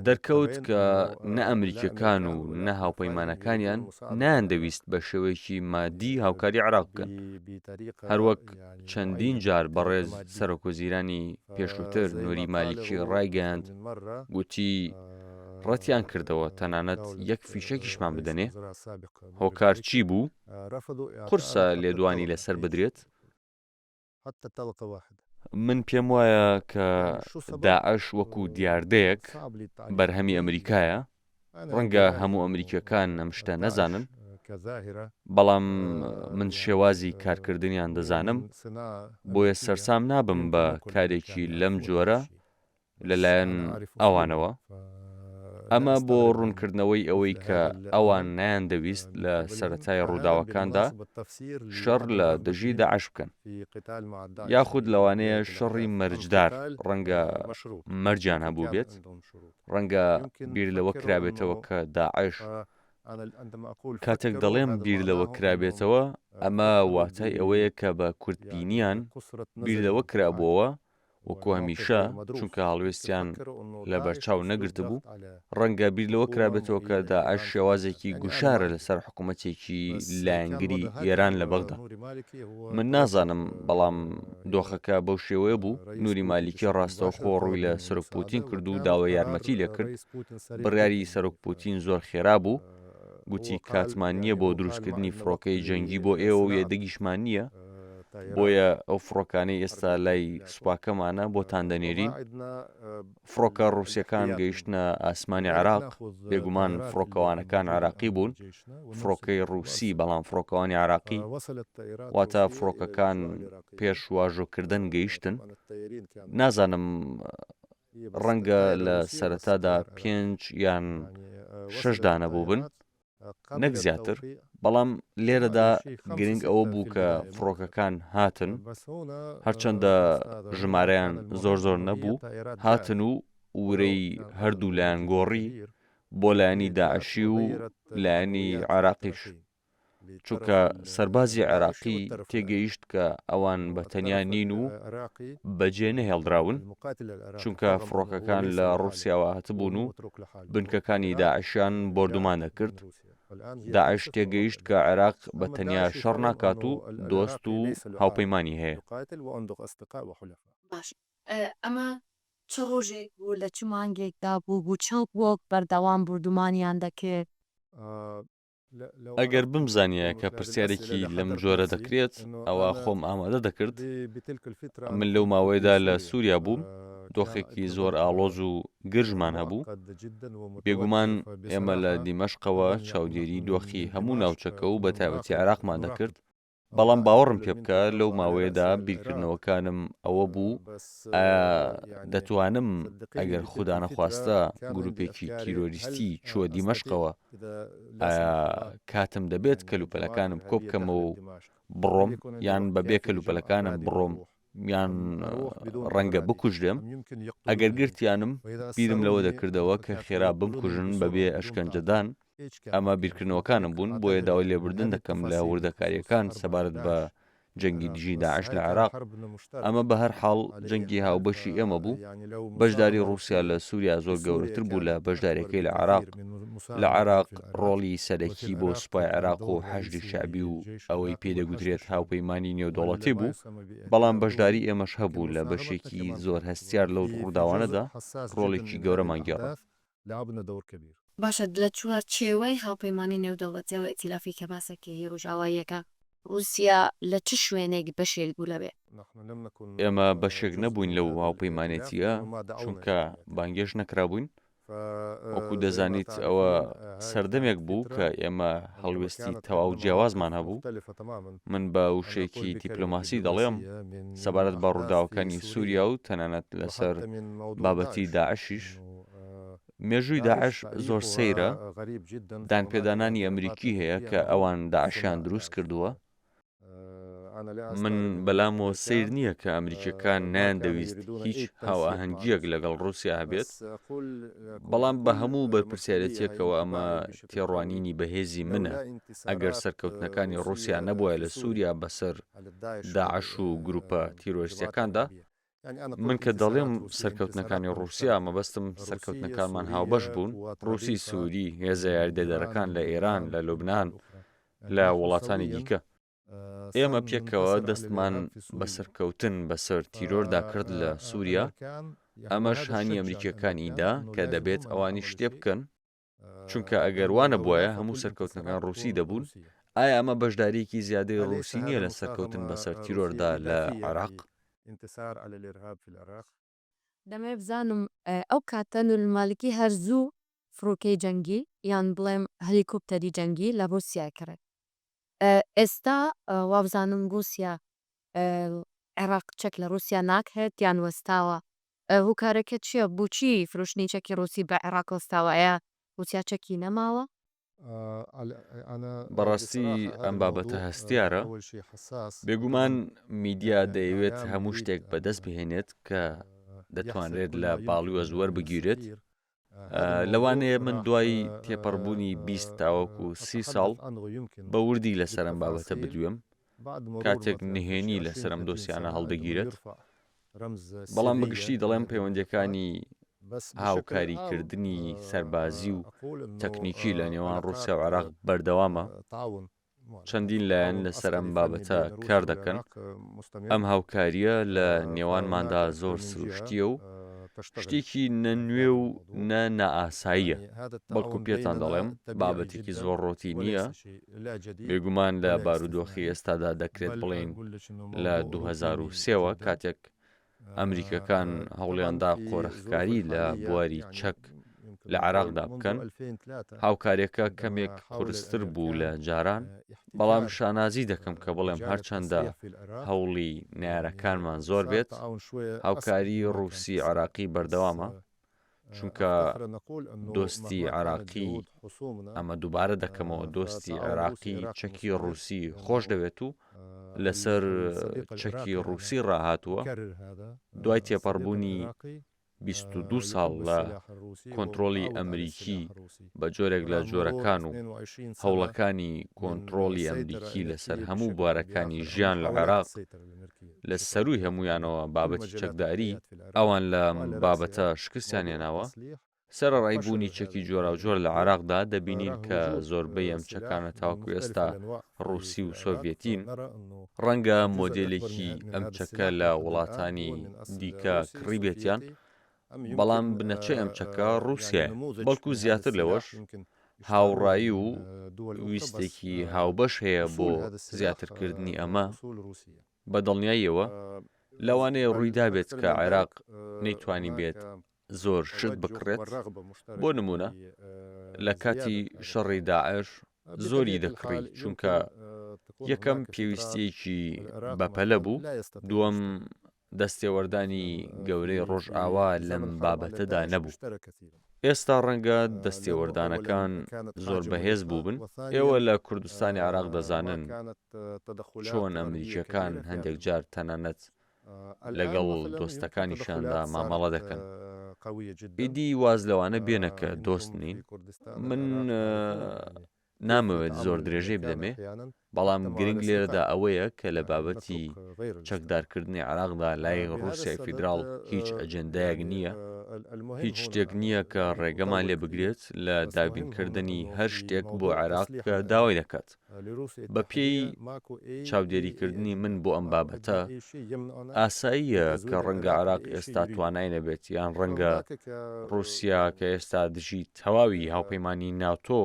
دەرکەوت کە نە ئەمریکییەکان و نە هاوپەیمانەکانیان نەیاندەویست بە شێوەیەکی مادی هاوکاری عێراق بکەن، هەروەک چەندین جار بەڕێز سەرۆکوەزیرانی پێشووتر نوری مالیکی ڕایگەیاند، گوتی، ڕەتیان کردەوە تەنانەت یەک فیشەکیشمان بدەنێ؟ هۆکار چی بوو؟ قورسە لێدوانی لەسەر بدرێت. من پێم وایە کە داعش وەکو دیاردەیەک بەرهەمی ئەمریکایە، ڕەنگە هەموو ئەمریکییەکان ئەم شتە نەزانن، بەڵام من شێوازی کارکردنیان دەزانم، بۆیە سەرسام نابم بە کارێکی لەم جۆرە لەلایەن ئەوانەوە، ئەمە بۆ ڕوونکردنەوەی ئەوەی کە ئەوان نەیاندەویست لە سەرەتای ڕووداوەکاندا شەڕ لە دژی داعش بکەن، یاخود لەوانەیە شەڕی مەرجدار ڕەنگە مەرجیان هەبووبێت، ڕەنگە بیر لەوە کرابێتەوە کە داعش کاتێک دەڵێم بیر لەوە کرابێتەوە، ئەمە واتای ئەوەیە کە بە کورتبینیان بیر لەوە کرابووەوە وەکو هەمیشە، چونکە هەڵوێستیان لەبەرچاو نەگرتبوو، ڕەنگە بیر لەوە کرابێتەوە کە داعش شێوازێکی گوشارە لەسەر حکوومەتێکی لایەنگری ئێران لە بەغدا. من نازانم، بەڵام دۆخەکە بەو شێوەیە بوو، نوری مالیکی ڕاستەوخۆ ڕووی لە سەرۆک پوتین کرد و داوای یارمەتی لێکرد، بڕیاری سەرۆک پوتین زۆر خێرا بوو، گوتی کاتمان نییە بۆ دروستکردنی فڕۆکەی جەنگی بۆ ئێوە و یەدەگیشمان نییە، بۆیە ئەو فڕۆکانەی ئێستا لای سوپاکەمانە بۆتان دەنێرین. فڕۆکە ڕووسیەکان گەیشتنە ئاسمانی عێراق، بێگومان فڕۆکەوانەکان عێراقی بوون، فڕۆکەی ڕووسی بەڵام فڕۆکەوانی عێراقی، واتە فڕۆکەکان پێش واژۆکردن گەیشتن. نازانم ڕەنگە لە سەرەتادا پێنج یان شەش دانە بووبن نەک زیاتر، بەڵام لێرەدا گرنگ ئەوە بوو کە فڕۆکەکان هاتن، هەرچەندە ژمارەیان زۆر زۆر نەبوو، هاتن و ورەی هەردوو لایان گۆڕی بۆ لایەنی داعشی و لایەنی عێراقیش. چونکە سەربازی عێراقی تێگەیشت کە ئەوان بە تەنیا نین و بەجێ نەهێڵدراون، چونکە فڕۆکەکان لە ڕووسیاوە هاتبوون و بنکەکانی داعشیان بۆردومان دەکرد، داعش تێگەیشت کە عێراق بە تەنیا شەڕ ناکات و دۆست و هاوپەیمانی هەیە. باش ئەمە چ ڕۆژێک بوو لە چ مانگێکدا بوو بوو چەند وەک بەردەوام بوردومانیان دەکرد؟ ئەگەر بمزانیایە کە پرسیارێکی لەم جۆرە دەکرێت، ئەوا خۆم ئامادە دەکرد. من لەو ماوەیەدا لە سووریا بووم، دۆخێکی زۆر ئاڵۆز و گرژمان هەبوو. بێگومان ئێمە لە دیمەشقەوە چاودێری دۆخی هەموو ناوچەکە و بەتایبەتی عێراقمان دەکرد. بەڵام باوەڕم پێ بکە لەو ماوەیەدا بیرکردنەوەکانم ئەوە بوو ئایا دەتوانم ئەگەر خودا نەخواستە گروپێکی تیرۆریستی چووە دیمەشقەوە ئایا کاتم دەبێت کەلوپەلەکانم کۆبکەمەوە و بڕۆم یان بەبێ کەلوپەلەکانم بڕۆم یان ڕەنگە بکوژرێم ئەگەر گرتیانم بیرم لەوە دەکردەوە کە خێرا بمکوژن بەبێ ئەشکەنجەدان ئەمە بیرکردنەوەکانم بوون، بۆیە داوای لێبوردن دەکەم لە وردەکارییەکان سەبارەت بە جەنگی دژی داعش لە عێراق. ئەمە بە هەر حاڵ جەنگی هاوبەشی ئێمە بوو. بەشداری ڕووسیا لە سووریا زۆر گەورەتر بوو لە بەشدارییەکەی لە عێراق. لە عێراق ڕۆڵی سەرەکی بۆ سوپای عێراق و حەشدی شەعبی و ئەوەی پێی دەگوترێت هاوپەیمانی نێودەوڵەتی بوو، بەڵام بەشداری ئێمەش هەبوو لە بەشێکی زۆر هەستیار لەو ڕووداوانەدا ڕۆڵێکی گەورەمان گێڕا. لعبنا دور کبیر. باشە لە چوارچێوەی هاوپەیمانی نێودەوڵەتیەوە ئیتیلافی کە باسەکەی ڕوژئاواییەکە. ڕووسیا لە چ شوێنێک بەشێک بوو لەوێ؟ ئێمە بەشێک نەبووین لەو هاوپەیمانێتییە، چونکە بانگێشت نەکرابووین. وەکو دەزانیت ئەوە سەردەمێک بوو کە ئێمە هەڵوێستی تەواو جیاوازمان هەبوو. من بە وشەیەکی دیپلۆماسی دەڵێم سەبارەت بە ڕووداوەکانی سووریا و تەنانەت لەسەر بابەتی داعشیش، مێژووی داعش زۆر سەیرە، دانپێدانانی ئەمریکی هەیە کە ئەوان داعشیان دروست کردووە. من بەلامەوە سەیر نییە کە ئەمریکیەکان نەیاندەویست هیچ هاوئاهەنگییەک لەگەڵ ڕووسیا هەبێت، بەڵام بە هەموو بەرپرسیارێتییەکەوە ئەمە تێڕوانینی بەهێزی منە، ئەگەر سەرکەوتنەکانی ڕووسیا نەبوایە لە سووریا بەسەر داعش و گرووپە تیرۆریستییەکاندا، من کە دەڵێم سەرکەوتنەکانی ڕووسیا مەبەستم سەرکەوتنەکانمان هاوبەش بوون، ڕووسی، سووری، هێزە یاریدەدەرەکان لە ئێران، لە لوبنان، لە وڵاتانی دیکە. ئێمە پێکەوە دەستمان بە سەرکەوتن بەسەر تیرۆردا کرد لە سووریا، ئەمەش هانی ئەمریکییەکانی دا کە دەبێت ئەوانیش شتێ بکەن، چونکە ئەگەر وا نەبوایە هەموو سەرکەوتنەکان ڕووسی دەبوون، ئایا ئەمە بەشدارییەکی زیادەی ڕووسی نییە لە سەرکەوتن بەسەر تیرۆردا لە عێراق؟ دەمەوێت بزانم ئەو کاتە نور المالکی هەر زوو فڕۆکەی جەنگی یان بڵێم هەلیکۆپتەری جەنگی لە ڕووسیا کڕی ئێستا وابزانم ڕووسیا عێراق چەک لە ڕووسیا ناکڕێت یان وەستاوە هۆکارەکە چیە بۆچی فرۆشتنی چەکی ڕووسی بە عێراق وەستاوە ئایا ڕووسیا چەکی نەماوە؟ بەڕاستی ئەم بابەتە هەستیارە. بێگومان میدیا دەیەوێت هەموو شتێک بەدەست بهێنێت کە دەتوانرێت لە باڵیۆز وەربگیرێت. لەوانەیە من دوای تێپەڕبوونی 20 تاوەکو 30 ساڵ بە وردی لەسەر ئەم بابەتە بدوێم، کاتێک نهێنی لەسەر ئەم دۆسیانە هەڵدەگیرێت. بەڵام بە گشتی دەڵێم پەیوەندییەکانی هاوکاریکردنی سەربازی و تەکنیکی لە نێوان ڕووسیا و عێراق بەردەوامە، چەندین لایەن لەسەر ئەم بابەتە کار دەکەن، ئەم هاوکارییە لە نێوانماندا زۆر سروشتییە و شتێکی نە نوێ و نە نائاساییە، بەڵکو پێتان دەڵێم بابەتێکی زۆر ڕۆتینییە، بێگومان لە بارودۆخی ئێستادا دەکرێت بڵێین لە 2003 وە کاتێک ئەمریکەکان هەوڵیاندا قۆرخکاری لە بواری چەک لە عێراقدا بکەن، هاوکاریەکە کەمێک قورستر بوو لە جاران، بەڵام شانازی دەکەم کە بڵێم هەرچەندە هەوڵی نەیارەکانمان زۆر بێت، هاوکاری ڕووسی عێراقی بەردەوامە، چونکە دۆستی عێراقی، ئەمە دووبارە دەکەمەوە، دۆستی عێراقی چەکی ڕووسی خۆش دەوێت و لەسەر چەکی ڕووسی ڕاهاتووە، دوای تێپەڕبوونی 22 ساڵ لە کۆنترۆڵی ئەمریکی بە جۆرێک لە جۆرەکان و هەوڵەکانی کۆنترۆڵی ئەمریکی لەسەر هەموو بوارەکانی ژیان لە عێراق، لە سەرووی هەموویانەوە بابەتی چەکداری، ئەوان لەم بابەتە شکستیان هێناوە، سەرەڕای بوونی چەکی جۆراوجۆر لە عێراقدا، دەبینین کە زۆربەی ئەم چەکانە تاوەکو ئێستا ڕووسی و سۆڤیەتین، ڕەنگە مۆدێلێکی ئەم چەکە لە وڵاتانی دیکە کڕیبێتیان، بەڵام بنەچەی ئەم چەکە ڕووسیایە، بەڵکو زیاتر لەوەش، هاوڕایی و ویستێکی هاوبەش هەیە بۆ زیاترکردنی ئەمە، بە دڵنیاییەوە لەوانەیە ڕوویدابێت کە عێراق نەیتوانیبێت زۆر شت بکڕێت، بۆ نموونە لە کاتی شەڕی داعش زۆری دەکڕی چونکە یەکەم پێویستییەکی بەپەلە بوو، دووەم دەستێوەردانی گەورەی ڕۆژئاوا لەم بابەتەدا نەبوو. ئێستا ڕەنگە دەستێوەردانەکان زۆر بەهێز بووبن، ئێوە لە کوردستانی عێراق دەزانن چۆن ئەمریکییەکان هەندێک جار تەنانەت لەگەڵ دۆستەکانیشیاندا مامەڵە دەکەن. ئیدی واز لەوانە بێنە کە دۆست نین. من نامەوێت زۆر درێژەی بدەمێ، بەڵام گرنگ لێرەدا ئەوەیە کە لە بابەتی چەکدارکردنی عێراقدا لای ڕووسیای فیدراڵ هیچ ئەجێندایەک نییە، هیچ شتێک نییە کە ڕێگەمان لێ بگرێت لە دابینکردنی هەر شتێک بۆ عێراق کە داوای دەکات. بەپێی چاودێریکردنی من بۆ ئەم بابەتە، ئاساییە کە ڕەنگە عێراق ئێستا توانای نەبێت یان ڕەنگە ڕووسیا کە ئێستا دژی تەواوی هاوپەیمانی ناتۆ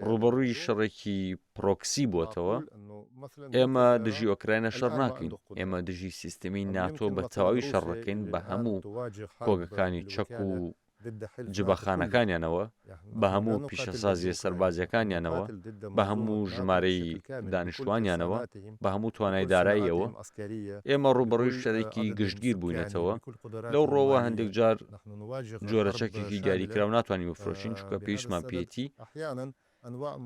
ڕووبەڕووی شەڕێکی پرۆکسی بووەتەوە، ئێمە دژی ئۆکراینا شەڕ ناکەین، ئێمە دژی سیستمی ناتۆ بە تەواوی شەڕ دەکەین بە هەموو کۆگەکانی چەک و جبەخانەکانیانەوە، بە هەموو پیشەسازییە سەربازییەکانیانەوە، بە هەموو ژمارەی دانیشتووانیانەوە، بە هەموو توانای داراییەوە، ئێمە ڕووبەڕووی شەرێکی گشتگیر بووینەتەوە، لەو ڕووەوە هەندێک جار جۆرە چەکێکی دیاریکراو ناتوانین بفرۆشین چونکە پێویستمان پێیەتی.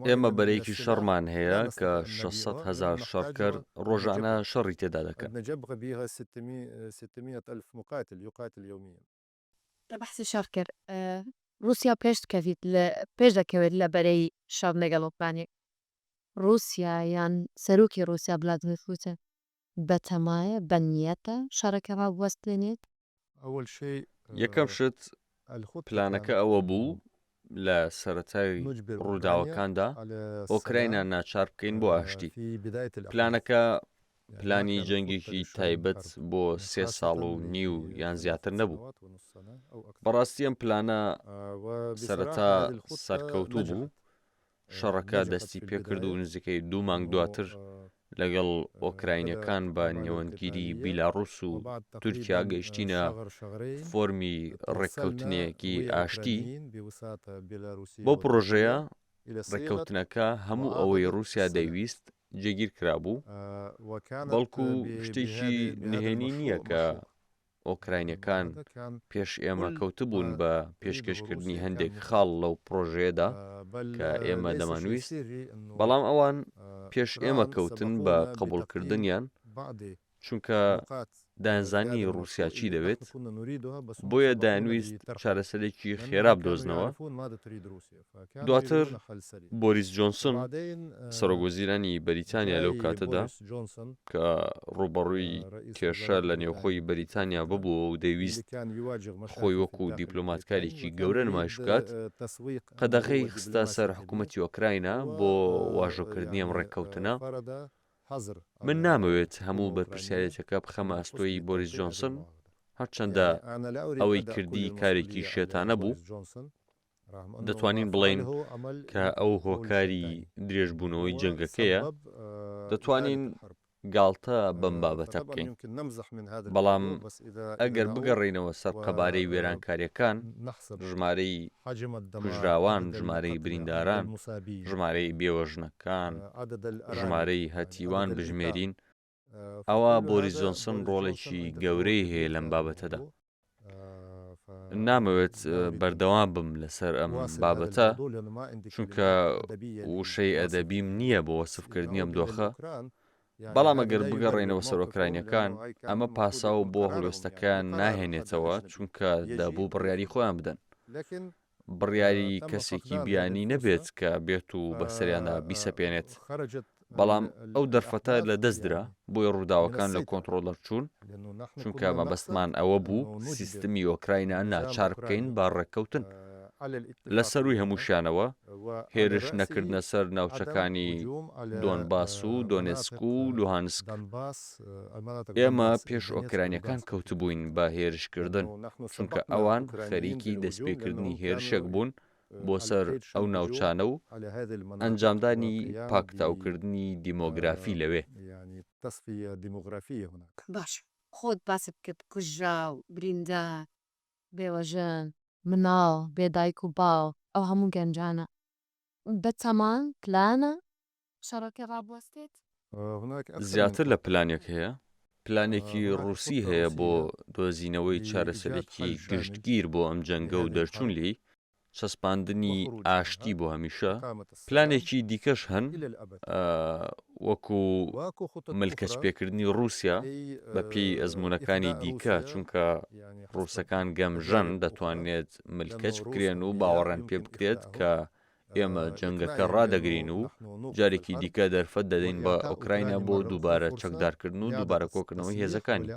ئێمە بەرەیەکی شەڕمان هەیە کە 600 هەزار شەڕکەر ڕۆژانە شەڕی تێدا دەکەن. تە بەحسی شەڕ کرد ڕوسیا پێش دکەڤیت لە پێش دەکەوێت لە بەرەی شەڕ لەگەڵ ئۆکرانیا ڕوسیا یان سەرۆکی ڕوسیا ڤلادیمیر پوتن بەتەمایە بە نیەتە شەڕەکە ڕابوەستێنێت؟ یەکەم شت پلانەکە ئەوە بوو لە سەرەتای ڕووداوەکاندا ئۆکراینا ناچار بکەین بۆ ئاشتی. پلانەکە پلانی جەنگێکی تایبەت بۆ سێ ساڵ و نیو یان زیاتر نەبوو. بەڕاستی ئەم پلانە سەرەتا سەرکەوتوو بوو، شەڕەکە دەستی پێکرد و نزیکەی دوو مانگ دواتر لەگەڵ ئۆکراینیەکان بە نێوەندگیری بیلاڕوس و تورکیا گەیشتینە فۆرمی ڕێککەوتنێکی ئاشتی. بەو پڕۆژەیە ڕێککەوتنەکە هەموو ئەوەی ڕووسیا دەیویست جێگیر کرابوو، بەڵکو شتێکی نهێنی نییە کە ئۆکراینیەکان پێش ئێمە کەوتبوون بە پێشکەشکردنی هەندێک خاڵ لەو پڕۆژەیەدا کە ئێمە دەمانویست، بەڵام ئەوان پێش ئێمە کەوتن بە قبوڵکردنیان، چونکە دەیانزانی ڕووسیا چی دەوێت، بۆیە دەیانویست چارەسەرێکی خێرا بدۆزنەوە. دواتر بۆریس جۆنسن، سەرۆکوەزیرانی بەریتانیا لەو کاتەدا کە ڕووبەڕووی کێشە لە نێوخۆی بەریتانیا ببووەوە و دەیویست خۆی وەکو دیپلۆماتکارێکی گەورە نمایش بکات، قەدەغەی خستە سەر حکوومەتی ئۆکراینا بۆ واژۆکردنی ئەم ڕێککەوتنە. من نامەوێت هەموو بەرپرسیارێتیەکە بخەمە ئەستۆی بۆریس جۆنسن، هەرچەندە ئەوەی کردی کارێکی شێتانە بوو، دەتوانین بڵێین کە ئەو هۆکاری درێژبوونەوەی جەنگەکەیە، دەتوانین گاڵتە بەم بابەتە بکەین، بەڵام ئەگەر بگەڕێینەوە سەر قەبارەی وێرانکارییەکان، ژمارەی کوژراوان، ژمارەی برینداران، ژمارەی بێوەژنەکان، ژمارەی هەتیوان بژمێرین، ئەوا بۆریس جۆنسن ڕۆڵێکی گەورەی هەیە لەم بابەتەدا. نامەوێت بەردەوام بم لەسەر ئەم بابەتە، چونکە وشەی ئەدەبیم نییە بۆ وەسفکردنی ئەم دۆخە، بەڵام ئەگەر بگەڕێینەوە سەر ئۆکراینیەکان، ئەمە پاساو بۆ هەڵوێستەکەیان ناهێنێتەوە، چونکە دەبوو بڕیاری خۆیان بدەن. بڕیاری کەسێکی بیانی نەبێت کە بێت و بەسەریاندا بیسەپێنێت. بەڵام ئەو دەرفەتە لە دەست درا، بۆیە ڕووداوەکان لە کۆنتڕۆڵ دەرچوون، چونکە مەبەستمان ئەوە بوو سیستمی ئۆکراینا ناچار بکەین بە ڕێککەوتن. لە سەرووی هەمووشیانەوە هێرش نەکردنە سەر ناوچەکانی دۆنباس و دۆنێتسک و لوهانسک. ئێمە پێش ئۆکرانییەکان کەوتبووین بە هێرشکردن، چونکە ئەوان خەریکی دەستپێکردنی هێرشێک بوون بۆ سەر ئەو ناوچانە و ئەنجامدانی پاکتاوکردنی دیمۆگرافی لەوێ. باشە خۆت باست کرد کوژراو، بریندار، بێوەژن، مناڵ، بێ دایک و باوک، ئەو هەموو گەنجانە بەتەمان پلانە شەڕەکە ڕابوەستێت؟ زیاتر لە پلانێک هەیە، پلانێکی ڕووسی هەیە بۆ دۆزینەوەی چارەسەرێکی گشتگیر بۆ ئەم جەنگە و دەرچوون لێی، چەسپاندنی ئاشتی بۆ هەمیشە، پلانێکی دیکەش هەن وەکو ملکەچپێکردنی ڕووسیا بە پێی ئەزموونەکانی دیکە، چونکە ڕووسەکان گەمژەن دەتوانێت ملکەچ بکرێن و باوەڕیان پێ بکرێت کە ئێمە جەنگەکە ڕادەگرین و جارێکی دیکە دەرفەت دەدەین بە ئۆکراینا بۆ دووبارە چەکدارکردن و دووبارە کۆکردنەوەی هێزەکانی.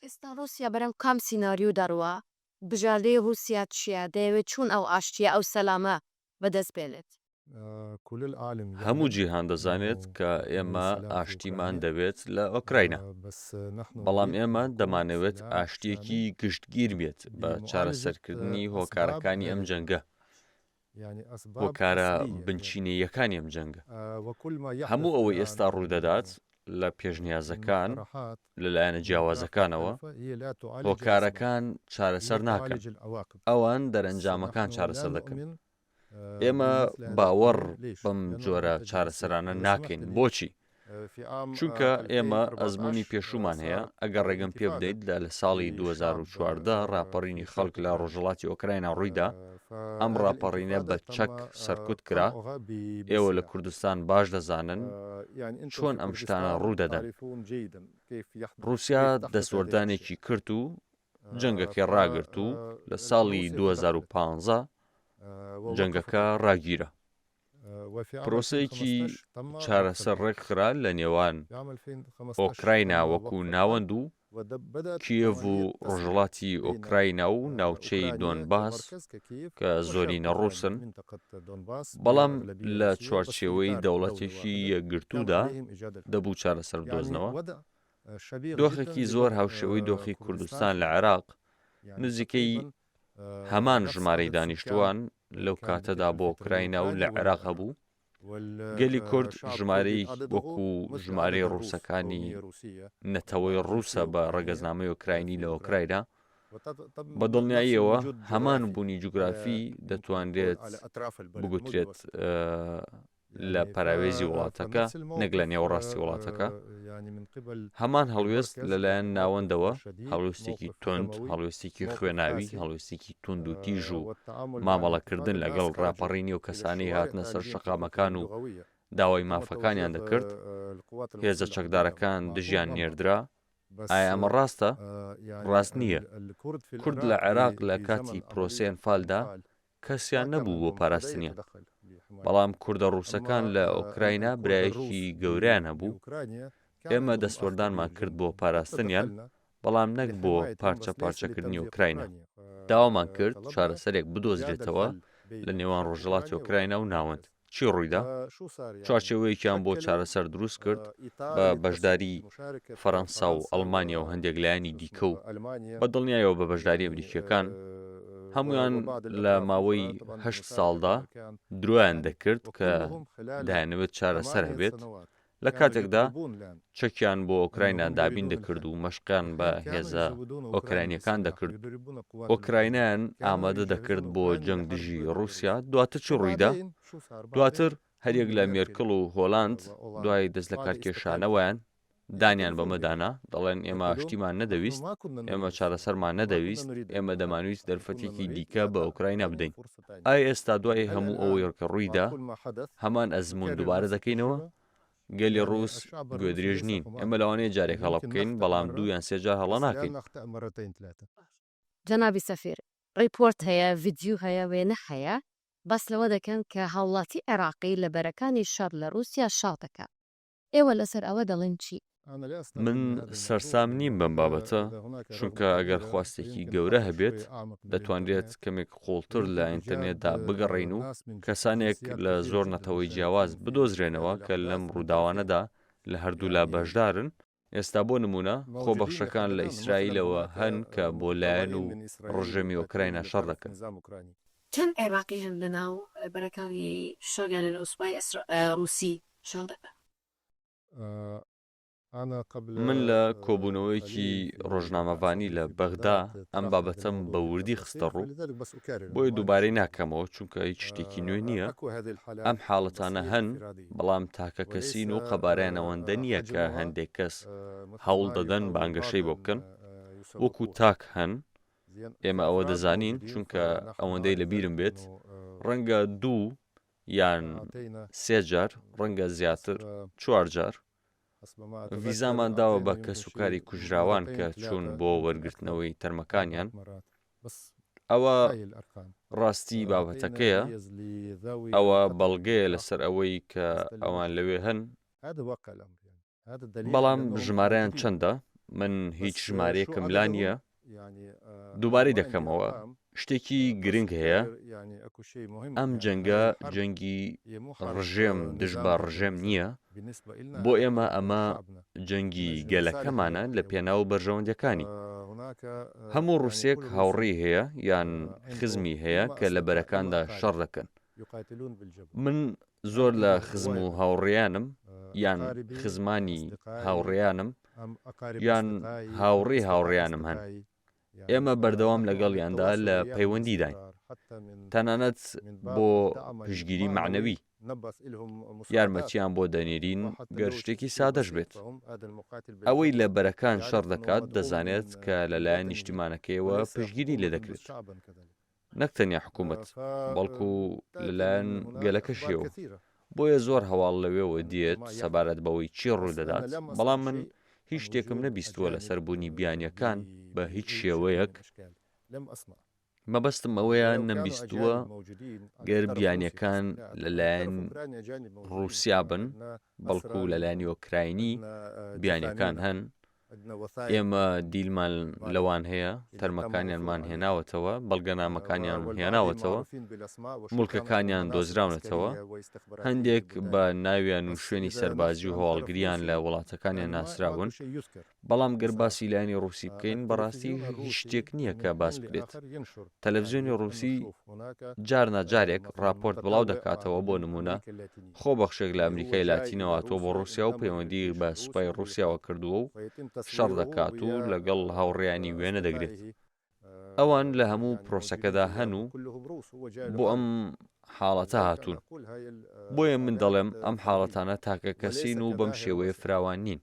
ئێستا ڕووسیا بەرەو کام سیناریۆ دەڕوا؟ بژاردەی ڕووسیا چییە؟ دەیەوێت چۆن ئەو ئاشتییە، ئەو سەلامە بەدەست بێنێت؟ هەموو جیهان دەزانێت کە ئێمە ئاشتیمان دەوێت لە ئۆکراینا، بەڵام ئێمە دەمانەوێت ئاشتییەکی گشتگیر بێت بە چارەسەرکردنی هۆکارەکانی ئەم جەنگە، هۆکارە بنچینەییەکانی ئەم جەنگە. هەموو ئەوەی ئێستا ڕوودەدات لە پێشنیازەکان لە لایەنە جیاوازەکانەوە، هۆکارەکان چارەسەر ناکەن، ئەوان دەرەنجامەکان چارەسەر دەکەن. ئێمە باوەڕ بەم جۆرە چارەسەرانە ناکەین. بۆچی؟ چونکە ئێمە ئەزموونی پێشوومان هەیە، ئەگەر ڕێگەم پێ بدەیت لە لە ساڵی 2014 ڕاپەڕینی خەڵک لە ڕۆژهەڵاتی ئۆکراینا ڕوویدا، ئەم ڕاپەڕینە بە چەک سەرکوت کرا، ئێوە لە کوردستان باش دەزانن چۆن ئەم شتانە ڕوودەدەن. ڕووسیا دەستوەردانێکی کرد و جەنگەکەی ڕاگرت و لە ساڵی 2015 جەنگەکە ڕاگیرا. پرۆسەیەکی چارەسەر ڕێکخرا لە نێوان ئۆکراینا وەکو ناوەند و کیێڤ و ڕۆژهەڵاتی ئۆکراینا و ناوچەی دۆنباس کە زۆرینە ڕووسن، بەڵام لە چوارچێوەی دەوڵەتێکی یەکگرتوودا دەبوو چارەسەر بدۆزنەوە. دۆخێکی زۆر هاوشێوەی دۆخی کوردستان لە عێراق، نزیکەی هەمان ژمارەی دانیشتووان لەو کاتەدا بۆ ئۆکراینا و لە عێراق هەبوو. گەلی کورد ژمارەی وەکو ژمارەی ڕووسەکانی نەتەوەی ڕووسە بە ڕەگەزنامەی ئۆکراینی لە ئۆکراینا. بە دڵنیاییەوە هەمان بوونی جوگرافی دەتوانرێت بگوترێت لە پەراوێزی وڵاتەکە نەک لە نێوەڕاستی وڵاتەکە، هەمان هەڵوێست لەلایەن ناوەندەوە، هەڵوێستێکی توند، هەڵوێستێکی خوێناوی، هەڵوێستێکی توند و تیژ و مامەڵەکردن لەگەڵ ڕاپەڕینی ئەو کەسانەی هاتنە سەر شەقامەکان و داوای مافەکانیان دەکرد، هێزە چەکدارەکان دژیان نێردرا، ئایا ئەمە ڕاستە؟ ڕاست نییە. کورد لە عێراق لە کاتی پرۆسەی ئەنفالدا کەسیان نەبوو بۆ پاراستنیان، بەڵام کوردە ڕووسەکان لە ئۆکراینا برایەکی گەورەیان هەبوو، ئێمە دەستوەردانمان کرد بۆ پاراستنیان، بەڵام نەک بۆ پارچە پارچەکردنی ئۆکراینا. داوامان کرد چارەسەرێک بدۆزرێتەوە لە نێوان ڕۆژهەڵاتی ئۆکراینا و ناوەند. چی ڕوویدا؟ چوارچێوەیەکیان بۆ چارەسەر دروست کرد بە بەشداری فەرەنسا و ئەڵمانیا و هەندێک لایەنی دیکە و بە دڵنیایەوە بە بەشداری ئەمریکییەکان، هەموویان لە ماوەی هەشت ساڵدا درۆیان دەکرد کە دەیانەوێت چارەسەر هەبێت، لە کاتێکدا چەکیان بۆ ئۆکراینا دابین دەکرد و مەشقیان بە هێزە ئۆکراینیەکان دەکرد، ئۆکراینایان ئامادە دەکرد بۆ جەنگ دژی ڕووسیا، دواتر چی ڕوویدا؟ دواتر هەریەک لە مێرکڵ و هۆلاند دوای دەستلەکارکێشانەوەیان دانیان بەمە دانا، دەڵێن ئێمە ئاشتیمان نەدەویست، ئێمە چارەسەرمان نەدەویست، ئێمە دەمانویست دەرفەتێکی دیکە بە ئۆکراینا بدەین. ئایا ئێستا دوای هەموو ئەوەی کە ڕوویدا، هەمان ئەزموون دووبارە دەکەینەوە؟ گەلی ڕووس گوێدرێژ نین. ئێمە لەوانەیە جارێک هەڵە بکەین، بەڵام دوو یان سێ جار هەڵە ناکەین. جەنابی سەفیر، ڕیپۆرت هەیە، ڤیدیو هەیە، وێنە هەیە، باس لەوە دەکەن کە هاوڵاتی عێراقی لە بەرەکانی شەڕ لە ڕووسیا شەڕ دەکات. ئێوە لەسەر ئەوە دەڵێن چی؟ من سەرسام نیم بەم بابەتە، چونکە ئەگەر خواستێکی گەورە هەبێت، دەتوانرێت کەمێک قووڵتر لە ئینتەرنێتدا بگەڕێین و کەسانێک لە زۆر نەتەوەی جیاواز بدۆزرێنەوە کە لەم ڕووداوانەدا لە هەردوولا بەشدارن. ئێستا بۆ نموونە خۆبەخشەکان لە ئیسرائیلەوە هەن کە بۆ لایەن و ڕژێمی ئۆکراینا شەڕ دەکەن. چەند عێراقی هەن لەناو بەرەکانی شەڕ یان لەناو سوپای ڕووسی شەڕ دەکەن؟ من لە کۆبوونەوەیەکی ڕۆژنامەڤانی لە بەغدا ئەم بابەتەم بە وردی خستە ڕوو، بۆیە دووبارەی ناکەمەوە چونکە هیچ شتێکی نوێ نییە. ئەم حاڵەتانە هەن، بەڵام تاکەکەسین و قەبارەیان ئەوەندە نییە کە هەندێک کەس هەوڵ دەدەن بانگەشەی بۆ بکەن. وەکو تاک هەن، ئێمە ئەوە دەزانین، چونکە ئەوەندەی لەبیرم بێت ڕەنگە دوو یان سێ جار، ڕەنگە زیاتر، چوار جار، ڤیزامان داوە بە کەسوکاری کوژراوان کە چوون بۆ وەرگرتنەوەی تەرمەکانیان. ئەوە ڕاستی بابەتەکەیە، ئەوە بەڵگەیە لەسەر ئەوەی کە ئەوان لەوێ هەن، بەڵام ژمارەیان چەندە؟ من هیچ ژمارەیەکم لا نییە. دووبارەی دەکەمەوە، شتێکی گرنگ هەیە، ئەم جەنگە جەنگی ڕژێم دژ بە ڕژێم نییە، بۆ ئێمە ئەمە جەنگی گەلەکەمانە لە پێناو بەرژەوەندیەکانی. هەموو ڕوسێک هاوڕێی هەیە یان خزمی هەیە کە لە بەرەکاندا شەڕ دەکەن. من زۆر لە خزم و هاوڕێیانم یان خزمانی هاوڕێیانم یان هاوڕێی هاوڕێیانم هەن. ئێمە بەردەوام لەگەڵیاندا لە پەیوەندیداین، تەنانەت بۆ پشتگیری مەعنەوی، یارمەتییان بۆ دەنێرین گەر شتێکی سادەش بێت. ئەوەی لە بەرەکان شەڕ دەکات دەزانێت کە لەلایەن نیشتیمانەکەیەوە پشتگیری لێدەکرێت. نەک تەنیا حکوومەت، بەڵکو لەلایەن گەلەکەشیەوە. بۆیە زۆر هەواڵ لەوێوە دێت سەبارەت بەوەی چی ڕوودەدات، بەڵام من هیچ شتێکم نەبیستووە لەسەر بوونی بیانییەکان بە هیچ شێوەیەک، مەبەستم ئەوەیە نەمبیستووە گەر بیانییەکان لەلایەن ڕووسیا بن، بەڵکو لەلایەنی ئۆکراینی بیانییەکان هەن، ئێمە دیلمان لەوان هەیە، تەرمەکانیانمان هێناوەتەوە، بەڵگەنامەکانیان هێناوەتەوە، موڵکەکانیان دۆزراونەتەوە، هەندێک بە ناویان و شوێنی سەربازی و هەواڵگریان لە وڵاتەکانیان ناسراون، بەڵام گەر باسی لایەنی ڕووسی بکەین بەڕاستی هیچ شتێک نییە کە باس بکرێت. تەلەفزیۆنی ڕووسی جار نا جارێک ڕاپۆرت بڵاو دەکاتەوە بۆ نموونە خۆبەخشێک لە ئەمریکای لاتینەوە هاتووە بۆ ڕووسیا و پەیوەندی بە سوپای ڕووسیاوە کردووە و شەڕ دەکات و لەگەڵ هاوڕێیانی وێنە دەگرێت. ئەوان لە هەموو پرۆسەکەدا هەن و بۆ ئەم حاڵەتە هاتوون. بۆیە من دەڵێم ئەم حاڵەتانە تاکەکەسین و بەم شێوەیە فراوان نین.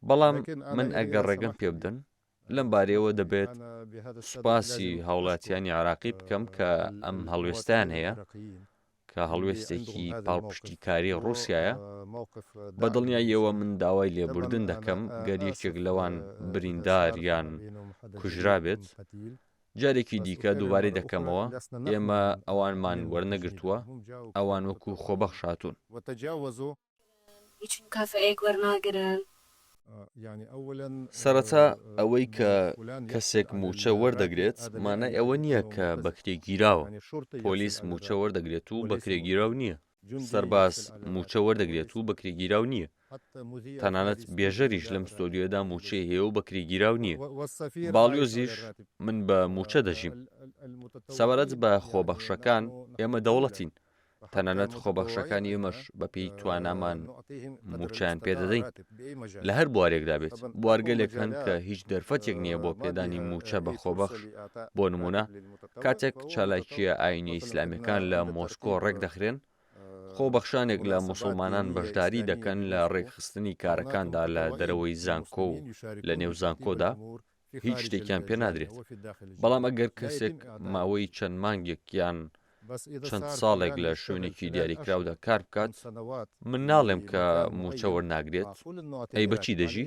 بەڵام من ئەگەر ڕێگەم پێ بدەن، لەم بارەیەوە دەبێت سوپاسی هاوڵاتیانی عێراقی بکەم کە ئەم هەڵوێستەیان هەیە، کە هەڵوێستێکی پاڵپشتیکاری ڕووسیایە، بە دڵنیاییەوە من داوای لێبوردن دەکەم گەر یەکێک لەوان بریندار یان کوژرابێت، جارێکی دیکە دووبارەی دەکەمەوە ئێمە ئەوانمان وەرنەگرتووە، ئەوان وەکو خۆبەخش هاتوون. هیچ مکافەئەیەک وەرناگرن. سەرەتا ئەوەی کە کەسێک مووچە وەردەگرێت مانای ئەوە نییە کە بەکرێگیراوە، پۆلیس مووچە وەردەگرێت و بەکرێگیراو نییە، سەرباز مووچە وەردەگرێت و بەکرێگیراو نییە، تەنانەت بێژەریش لەم ستۆدیۆیەدا مووچەی هەیە و بەکرێگیراو نییە، باڵیۆزیش من بە مووچە دەژیم. سەبارەت بە خۆبەخشەکان، ئێمە دەوڵەتین، تەنانەت خۆبەخشەکانی ئێمەش بەپێی توانامان مووچەیان پێدەدەین لە هەر بوارێکدا بێت، بوارگەلێک هەن کە هیچ دەرفەتێک نییە بۆ پێدانی مووچە بە خۆبەخش، بۆ نموونە کاتێک چالاکییە ئایینیە ئیسلامییەکان لە مۆسکۆ ڕێکدەخرێن، خۆبەخشانێک لە موسڵمانان بەشداری دەکەن لە ڕێکخستنی کارەکاندا لە دەرەوەی زانکۆ و لە نێو زانکۆدا، هیچ شتێکیان پێ نادرێت، بەڵام ئەگەر کەسێک ماوەی چەند مانگێک یان چەند ساڵێک لە شوێنێکی دیاریکراودا کار بکات، من ناڵێم کە مووچە وەرناگرێت، ئەی بە چی دەژی؟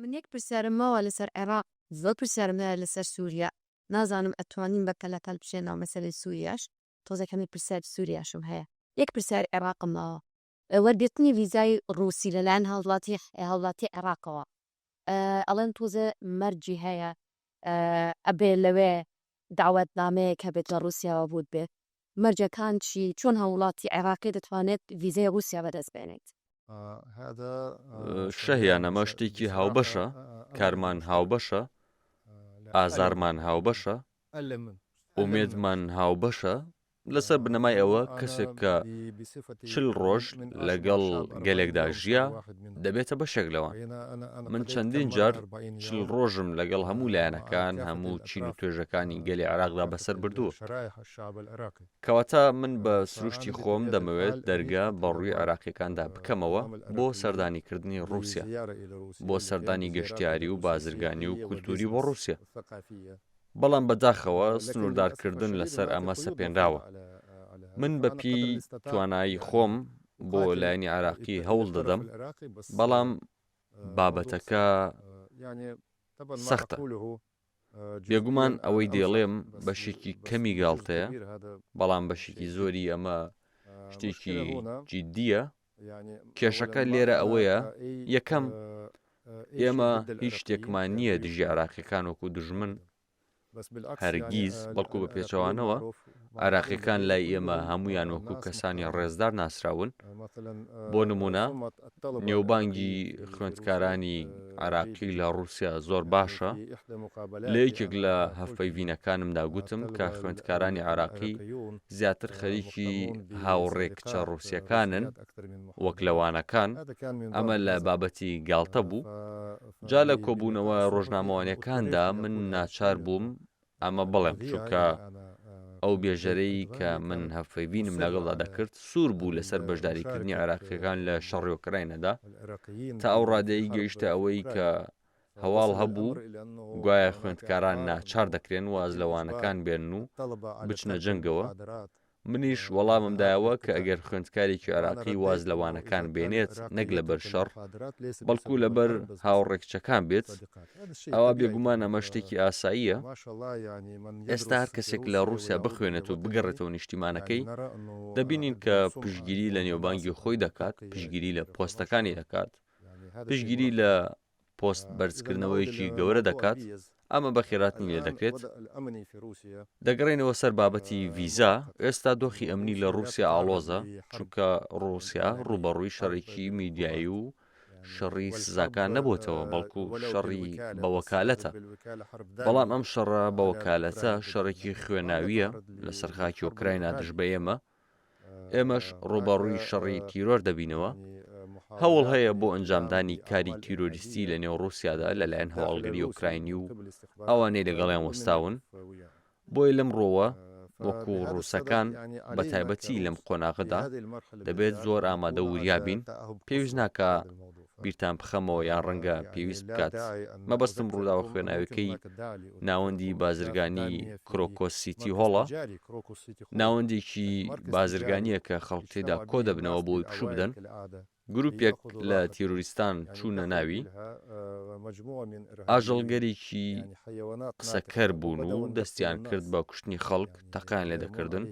من یەک پرسیارم ماوە لەسەر عێراق، زۆر پرسیارم هەیە لەسەر سووریا، نازانم ئەتوانین بە پەلەپەل بچینە ناو مەسەلەی سووریاش، تۆزێک هەندێک پرسیاری سووریاشم هەیە. یەک پرسیاری عێراقم ماوە، وەرگرتنی ڤیزای ڕووسی لەلایەن هاوڵاتی هاوڵاتی عێراقەوە ئەڵێن تۆزێ مەرجی هەیە ئەبێ لەوێ داوەتنامەیەک هەبێت لە ڕووسیاوە بوت بێت مەرجەکان چی چۆن هاوڵاتی عێراقی دەتوانێت ڤیزای ڕووسیا بەدەست بێنێت؟ شەهیان ئەمە شتێکی هاوبەشە، کارمان هاوبەشە، ئازارمان هاوبەشە، ئومێدمان هاوبەشە، لەسەر بنەمای ئەوە کەسێک کە چل ڕۆژ لەگەڵ گەلێکدا ژیا دەبێتە بەشێک لەوان. من چەندین جار چل ڕۆژم لەگەڵ هەموو لایەنەکان، هەموو چین و توێژەکانی گەلی عێراقدا بەسەر بردووە. کەواتە من بە سروشتی خۆم دەمەوێت دەرگە بە ڕووی عێراقییەکاندا بکەمەوە بۆ سەردانیکردنی ڕووسیا، بۆ سەردانی گەشتیاری و بازرگانی و کولتووری بۆ ڕووسیا. بەڵام بەداخەوە سنووردارکردن لەسەر ئەمە سەپێنراوە. من بە پێی توانایی خۆم بۆ لایەنی عێراقی هەوڵ دەدەم، بەڵام بابەتەکە سەختە. بێگومان ئەوەی دەیڵێم بەشێکی کەمی گاڵتەیە، بەڵام بەشێکی زۆری ئەمە شتێکی جیدییە. کێشەکە لێرە ئەوەیە، یەکەم، ئێمە هیچ شتێکمان نییە دژی عێراقییەکان وەکو دوژمن. هەرگیز، بەڵکو بە پێچەوانەوە، عێراقییەکان لای ئێمە هەموویان وەکو کەسانی ڕێزدار ناسراون، بۆ نموونە نێوبانگی خوێندکارانی عێراقی لە ڕووسیا زۆر باشە، لە یەکێک لە هەڤپەیڤینەکانمدا گوتم کە خوێندکارانی عێراقی زیاتر خەریکی هاوڕێ کچە ڕووسییەکانن وەک لە وانەکان، ئەمە لە بابەتی گاڵتە بوو. جا لە کۆبوونەوە ڕۆژنامەوانیەکاندا من ناچار بووم ئەمە بڵێم چونکە ئەو بێژەرەی کە من هەڤپەیڤینم لەگەڵدا دەکرد سوور بوو لەسەر بەشداریکردنی عێراقیەکان لە شەڕی ئۆکراینەدا تا ئەو ڕادەی گەیشتە ئەوەی کە هەواڵ هەبوو گوایە خوێندکاران ناچار دەکرێن واز لە وانەکان بێنن و بچنە جەنگەوە منیش وەڵامم دایەوە کە ئەگەر خوێندکارێکی عێراقی واز لە وانەکان بێنێت نەک لەبەر شەڕ، بەڵکو لەبەر هاوڕێ کچەکان بێت، ئەوا بێگومان ئەمە شتێکی ئاساییە. ئێستا هەر کەسێک لە ڕووسیا بخوێنێت و بگەڕێتەوە نیشتیمانەکەی، دەبینین کە پشتگیری لە نێوبانگی خۆی دەکات، پشتگیری لە پۆستەکانی دەکات، پشتگیری لە پۆست بەرزکردنەوەیەکی گەورە دەکات، ئەمە بە خێراتنی لێ دەکرێت. دەگەڕێینەوە سەر بابەتی ڤیزا، ئێستا دۆخی ئەمنی لە ڕووسیا ئاڵۆزە، چونکە ڕووسیا ڕووبەڕووی شەڕێکی میدیایی و شەڕی سزاکان نەبووەتەوە، بەڵکو شەڕی بە وەکالەتە. بەڵام ئەم شەڕە بە وەکالەتە شەڕێکی خوێناوییە لەسەر خاکی ئۆکراینا دژ بە ئێمە، ئێمەش ڕووبەڕووی شەڕی تیرۆر دەبینەوە، هەوڵ هەیە بۆ ئەنجامدانی کاری تیرۆریستی لە نێو ڕووسیادا لەلایەن هەواڵگری ئۆکراینی و ئەوانەی لەگەڵیان وەستاون، بۆیە لەم ڕووەوە وەکو ڕووسەکان بە تایبەتی لەم قۆناغەدا دەبێت زۆر ئامادە و وریا بین، پێویست ناکا بیرتان بخەمەوە یان ڕەنگە پێویست بکات، مەبەستم ڕووداوە خوێناویەکەی ناوەندی بازرگانی کرۆکۆس سیتی هۆڵە، ناوەندێکی بازرگانییە کە خەڵک تێیدا کۆدەبنەوە بۆ ئەوەی پشوو بدەن، گروپێک لە تیرۆریستان چوونە ناوی، ئاژەڵگەرێکی قسەکەر بوون و دەستیان کرد بە کوشتنی خەڵک، تەقەیان لێدەکردن،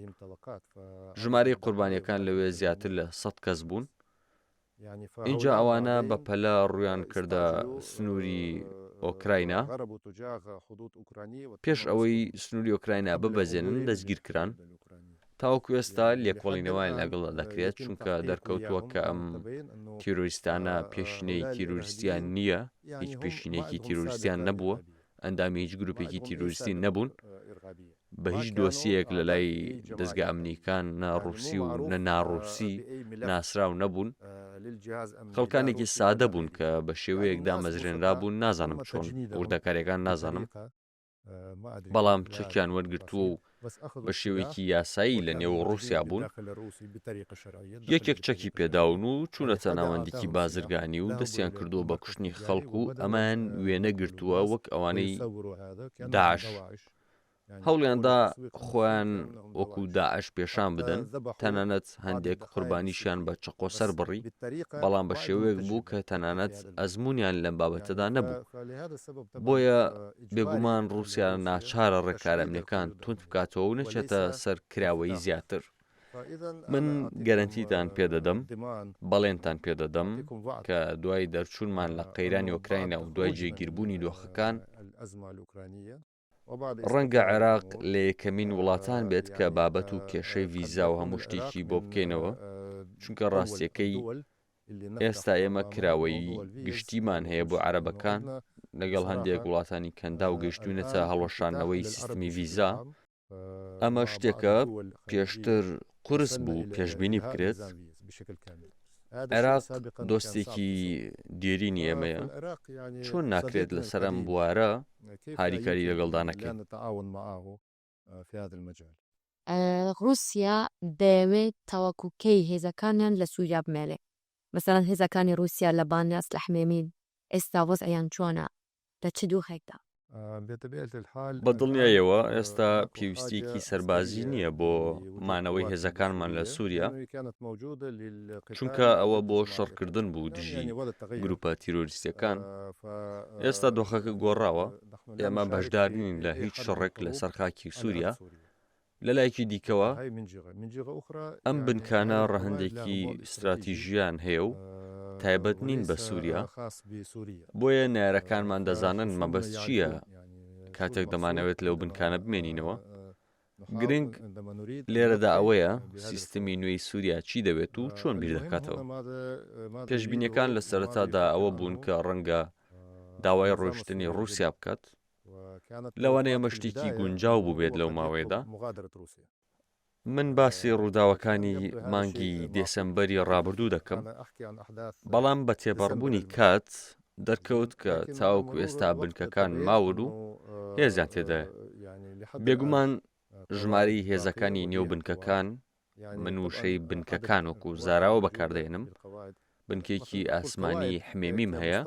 ژمارەی قوربانییەکان لەوێ زیاتر لە سەد کەس بوون. ئینجا ئەوانە بە پەلە ڕوویان کردە سنووری ئۆکراینا، پێش ئەوەی سنووری ئۆکراینا ببەزێنن دەستگیر کران، تاوەکو ئێستا لێکۆڵینەوەیان لەگەڵدا دەکرێت، چونکە دەرکەوتووە کە ئەم تیرۆریستانە پێشینەی تیرۆریستیان نییە، هیچ پێشینەیەکی تیرۆریستیان نەبووە، ئەندامی هیچ گروپێکی تیرۆریستی نەبوون. بە هیچ دۆسیەیەک لە لای دەزگا ئەمنیکان نە ڕووسی و نە ناڕووسی ناسراو نەبوون، خەڵکانێکی سادە بوون کە بە شێوەیەک دامەزرێنرابوون نازانم چۆن، وردەکارییەکان نازانم، بەڵام چەکیان وەرگرتووە و بە شێوەیەکی یاسایی لە نێو ڕووسیا بوون، یەکێک چەکی پێداون و چوونەتە ناوەندێکی بازرگانی و دەستیان کردووە بە کوشتنی خەڵک و ئەمەیان وێنە گرتووە وەک ئەوانەی داعش هەوڵیاندا خۆیان وەکو داعش پێشان بدەن، تەنانەت هەندێک قوربانیشیان بە چەقۆ سەربڕی، بەڵام بە شێوەیەک بوو کە تەنانەت ئەزموونیان لەم بابەتەدا نەبوو. بۆیە بێگومان ڕووسیا ناچارە ڕێکارە ئەمنییەکان توند بکاتەوە و نەچێتە سەر کراوەیی زیاتر. من گەرەنتیتان پێدەدەم، بەڵێنتان پێدەدەم کە دوای دەرچوونمان لە قەیرانی ئۆکراینا و دوای جێگیربوونی دۆخەکان، ڕەنگە عێراق لە یەکەمین وڵاتان بێت کە بابەت و کێشەی ڤیزا و هەموو شتێکی بۆ بکەینەوە، چونکە ڕاستییەکەی ئێستا ئێمە کراوەیی گشتیمان هەیە بۆ عەرەبەکان، لەگەڵ هەندێک وڵاتانی کەنداو گەیشتووینەتە هەڵوەشاندنەوەی سیستمی ڤیزا، ئەمە شتێکە پێشتر قورس بوو پێشبینی بکرێت. عێراق دۆستێکی دێرینی ئێمەیە، چۆن ناکرێت لەسەر ئەم بوارە هاریکاری لەگەڵدا نەکەین؟ ڕووسیا دەیەوێت تاوەکو کەی هێزەکانیان لە سووریا بمێنێ؟ مەسەلەن هێزەکانی ڕووسیا لە بانیاس لە حمێمیم ئێستا وەزعیان چۆنە؟ لە چ دۆخێکدا؟ بە دڵنیایەوە ئێستا پێویستییەکی سەربازی نییە بۆ مانەوەی هێزەکانمان لە سووریا، چونکە ئەوە بۆ شەڕکردن بوو دژی گروپە تیرۆریستییەکان. ئێستا دۆخەکە گۆڕاوە، ئێمە بەشدار نین لە هیچ شەڕێک لەسەر خاکی سووریا، لە لایەکی دیکەوە، ئەم بنکانە ڕەهەندێکی ستراتیژییان هەیە و تایبەت نین بە سووریا، بۆیە نەیارەکانمان دەزانن مەبەست چییە. کاتێک دەمانەوێت لەو بنکانە بمێنینەوە. گرنگ لێرەدا ئەوەیە سیستمی نوێی سووریا چی دەوێت و چۆن بیر دەکاتەوە. پێشبینیەکان لە سەرەتادا ئەوە بوون کە ڕەنگە داوای ڕۆیشتنی ڕووسیا بکات. لەوانەیە ئەمە شتێکی گونجاو بووبێت لەو ماوەیەدا. من باسی ڕووداوەکانی مانگی دێسەمبەری ڕابردوو دەکەم، بەڵام بە تێپەڕبوونی کات دەرکەوت کە تاوەکو ئێستا بنکەکان ماون و هێزیان تێدایە. بێگومان ژمارەی هێزەکانی نێو بنکەکان، من وشەی بنکەکان وەکو زاراوە بەکاردەهێنم، بنکەیەکی ئاسمانی حمێمیم هەیە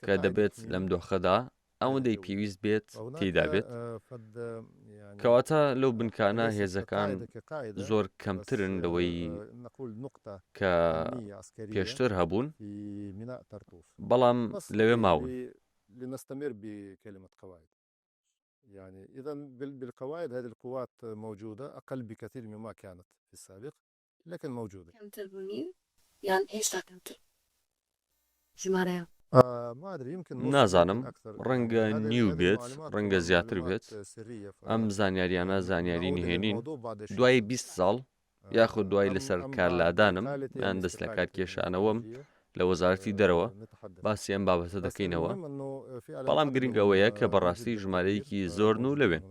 کە دەبێت لەم دۆخەدا ئەوەندەی پێویست بێت تێیدا بێت کەواتە لەو بنکانە هێزەکان زۆر کەمترن لەوەی کە پێشتر هەبوون بەڵام لەوێ ماون. لكن موجودة. کەمتر بوونی یان هێشتا کەمتر ژمارەیان؟ نازانم، ڕەنگە نیو بێت، ڕەنگە زیاتر بێت، ئەم زانیاریانە زانیاری نهێنین، دوای 20 ساڵ یاخود دوای لەسەر کارلادانم یان دەست لە کارکێشانەوەم لە وەزارەتی دەرەوە باسی ئەم بابەتە دەکەینەوە، بەڵام گرنگ ئەوەیە کە بەڕاستی ژمارەیەکی زۆرن و لەوێن،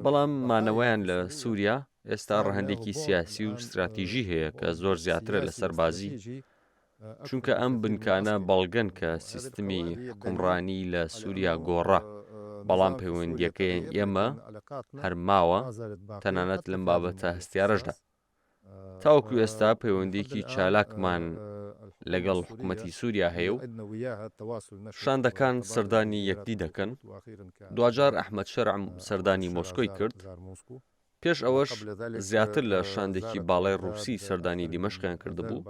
بەڵام مانەوەیان لە سووریا ئێستا ڕەهەندێکی سیاسی و ستراتیژی هەیە کە زۆر زیاترە لە سەربازی، چونکە ئەم بنکانە بەڵگەن کە سیستمی حوکمڕانی لە سووریا گۆڕا، بەڵام پەیوەندییەکەی ئێمە هەر ماوە، تەنانەت لەم بابەتە هەستیارەشدا. تاوەکو ئێستا پەیوەندییەکی چالاکمان لەگەڵ حکومەتی سووریا هەیە و شاندەکان سەردانی یەکدی دەکەن، دواجار ئەحمەد شەرع سەردانی مۆسکۆی کرد، پێش ئەوەش زیاتر لە شاندێکی باڵای ڕووسی سەردانی دیمەشقیان کردبوو،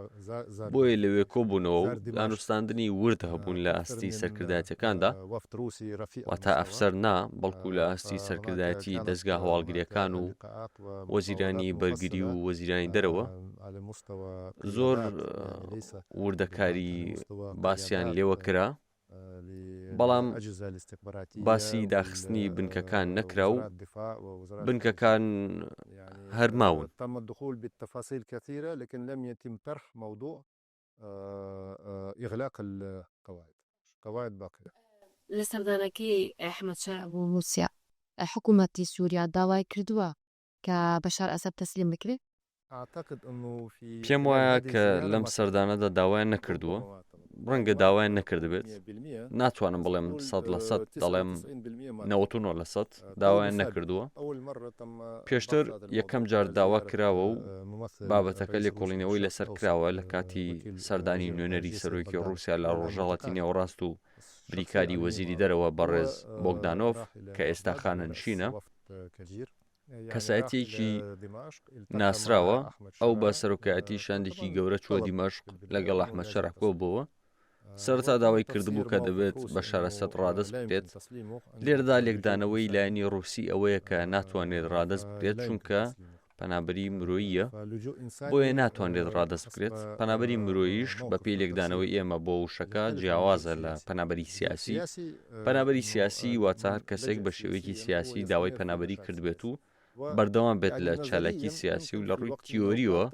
بۆیە لەوێ کۆبوونەوە و دانوستاندنی ورد هەبوون لە ئاستی سەرکردایەتیەکاندا، واتە ئەفسەر نا، بەڵکو لە ئاستی سەرکردایەتی دەزگا هەواڵگرییەکان و وەزیرانی بەرگری و وەزیرانی دەرەوە، زۆر وردەکاری باسیان لێوە کرا. بەڵام باسی داخستنی بنکەکان نەکرا و بنکەکان هەر ماون. لە سەردانەکەی ئەحمەد شەرع بۆ ڕووسیا، حکوومەتی سووریا داوای کردووە کە بەشار ئەسەد تەسلیم بکرێت؟ پێم وایە کە لەم سەردانەدا داوایان نەکردووە، ڕەنگە داوایان نەکردبێت، ناتوانم بڵێم 100%، دەڵێم 99% داوایان نەکردووە. پێشتر یەکەم جار داوا کراوە و بابەتەکە لێکۆڵینەوەی لەسەر کراوە لە کاتی سەردانی نوێنەری سەرۆکی ڕووسیا لە ڕۆژهەڵاتی نێوەڕاست و بریکاری وەزیری دەرەوە بەڕێز بۆگدانۆڤ کە ئێستا خانەنشینە. کەسایەتییەکی ناسراوە، ئەو بە سەرۆکایەتی شاندێکی گەورە چووە دیمەشق لەگەڵ ئەحمەد شەرع کۆبووەوە، سەرەتا داوای کردبوو کە دەبێت بەشار ئەسەد ڕادەست بکرێت، لێرەدا لێکدانەوەی لایەنی ڕووسی ئەوەیە کە ناتوانرێت ڕادەست بکرێت چونکە پەنابەری مرۆییە، بۆیە ناتوانرێت ڕادەست بکرێت، پەنابەری مرۆییش بەپێی لێکدانەوەی ئێمە بۆ وشەکە جیاوازە لە پەنابەری سیاسی، پەنابەری سیاسی واتە هەر کەسێک بە شێوەیەکی سیاسی داوای پەنابەری کردبێت و بەردەوام بێت لە چالاکی سیاسی و لە ڕووی تیۆرییەوە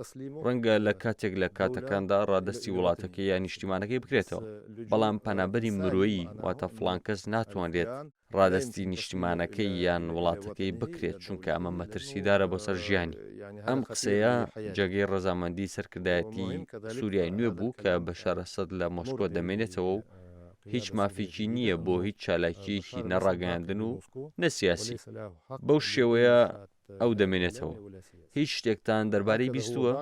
ڕەنگە لە کاتێک لە کاتەکاندا ڕادەستی وڵاتەکەی یا نیشتیمانەکەی بکرێتەوە، بەڵام پەنابەری مرۆیی واتە فڵان کەس ناتوانرێت ڕادەستی نیشتیمانەکەی یان وڵاتەکەی بکرێت چونکە ئەمە مەترسیدارە بۆ سەر ژیانی. ئەم قسەیە جێگەی ڕەزامەندی سەرکردایەتی سوریای نوێ بوو کە بەشار ئەسەد لە مۆسکۆ دەمێنێتەوە و هیچ مافێکی نییە بۆ هیچ چالاکییەکی نە ڕاگەیاندن و نە سیاسی. بەو شێوەیە ئەو دەمێنێتەوە. هیچ شتێکتان دەربارەی بیستووە؟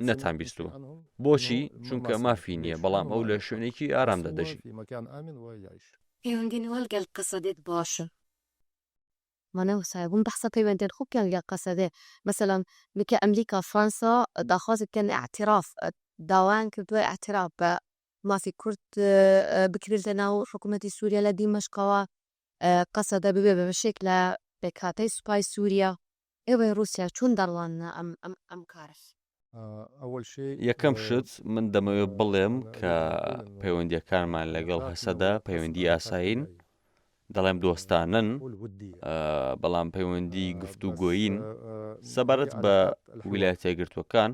نەتانبیستووە. بۆچی؟ چونکە مافی نییە، بەڵام ئەو لە شوێنێکی ئارامدا دەژی. پەیوەندی نوال گەل قەسەدێت باشە. مانا وسایە بوون بەحسە پەیوەندیان خو بکەن لەگەڵ قەسەدێ مەسەلەن بکە ئەمریکا فرەنسا داخواز بکەن ئیعتراف داوایان کردووە ئیعتراف بە مافی کورد بکرێت لە ناو حکوومەتی سووریا لە دیمەشقەوە قەسەدە ببێ بە بەشێک لە پێکهاتەی سوپای سووریا ئێوەی ڕووسیا چۆن دەڕواننە ئەم ئەم ئەم کارە؟ یەکەم شت من دەمەوێت بڵێم کە پەیوەندییەکانمان لەگەڵ هەسەدە پەیوەندی ئاسایین. دەڵێم دۆستانەن، بەڵام پەیوەندی گفتوگۆیین سەبارەت بە ویلایەتە یەکگرتووەکان،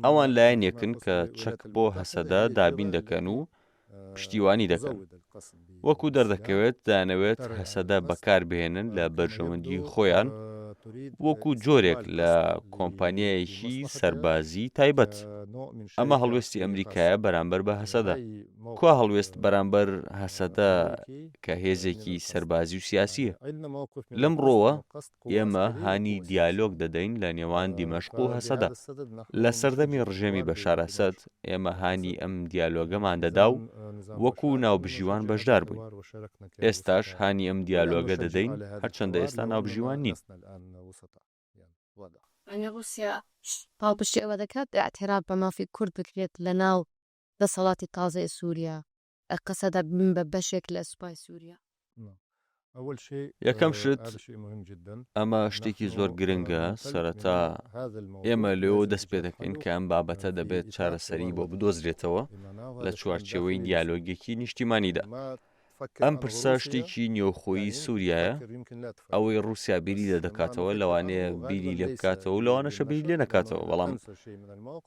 ئەوان لایەنێکن کە چەک بۆ هەسەدە دابین دەکەن و پشتیوانی دەکەن. وەکو دەردەکەوێت دەیانەوێت هەسەدە بەکاربهێنن لە بەرژەوەندی خۆیان وەکو جۆرێک لە کۆمپانیایەکی سەربازی تایبەت. ئەمە هەڵوێستی ئەمریکایە بەرامبەر بە هەسەدە. کوا هەڵوێست بەرامبەر هەسەدە کە هێزێکی سەربازی و سیاسییە؟ لەم ڕووەوە ئێمە هانی دیالۆگ دەدەین لە نێوان دیمەشق و هەسەدە. لە سەردەمی ڕژێمی بەشار ئەسەد ئێمە هانی ئەم دیالۆگەمان دەدا و وەکو ناوبژیوان بەشدار بووین. ئێستاش هانی ئەم دیالۆگە دەدەین هەرچەندە ئێستا ناوبژیوان نین. یانی ڕووسیا پاڵپشتی ئەوە دەکات ئیعتیراف بە مافی کورد بکرێت لە ناو دەسەڵاتی تازەی سووریا، قەسەدە ببن بە بەشێک لە سوپای سووریا؟ یەکەم شت، ئەمە شتێکی زۆر گرنگە، سەرەتا ئێمە لێوە دەست پێ دەکەین کە ئەم بابەتە دەبێت چارەسەری بۆ بدۆزرێتەوە لە چوارچێوەی دیالۆگێکی نیشتیمانیدا. ئەم پرسە شتێکی نێوخۆیی سووریایە، ئەوەی ڕووسیا بیری لێ دەکاتەوە لەوانەیە بیری لێ بکاتەوە و لەوانەشە بیری لێ نەکاتەوە، بەڵام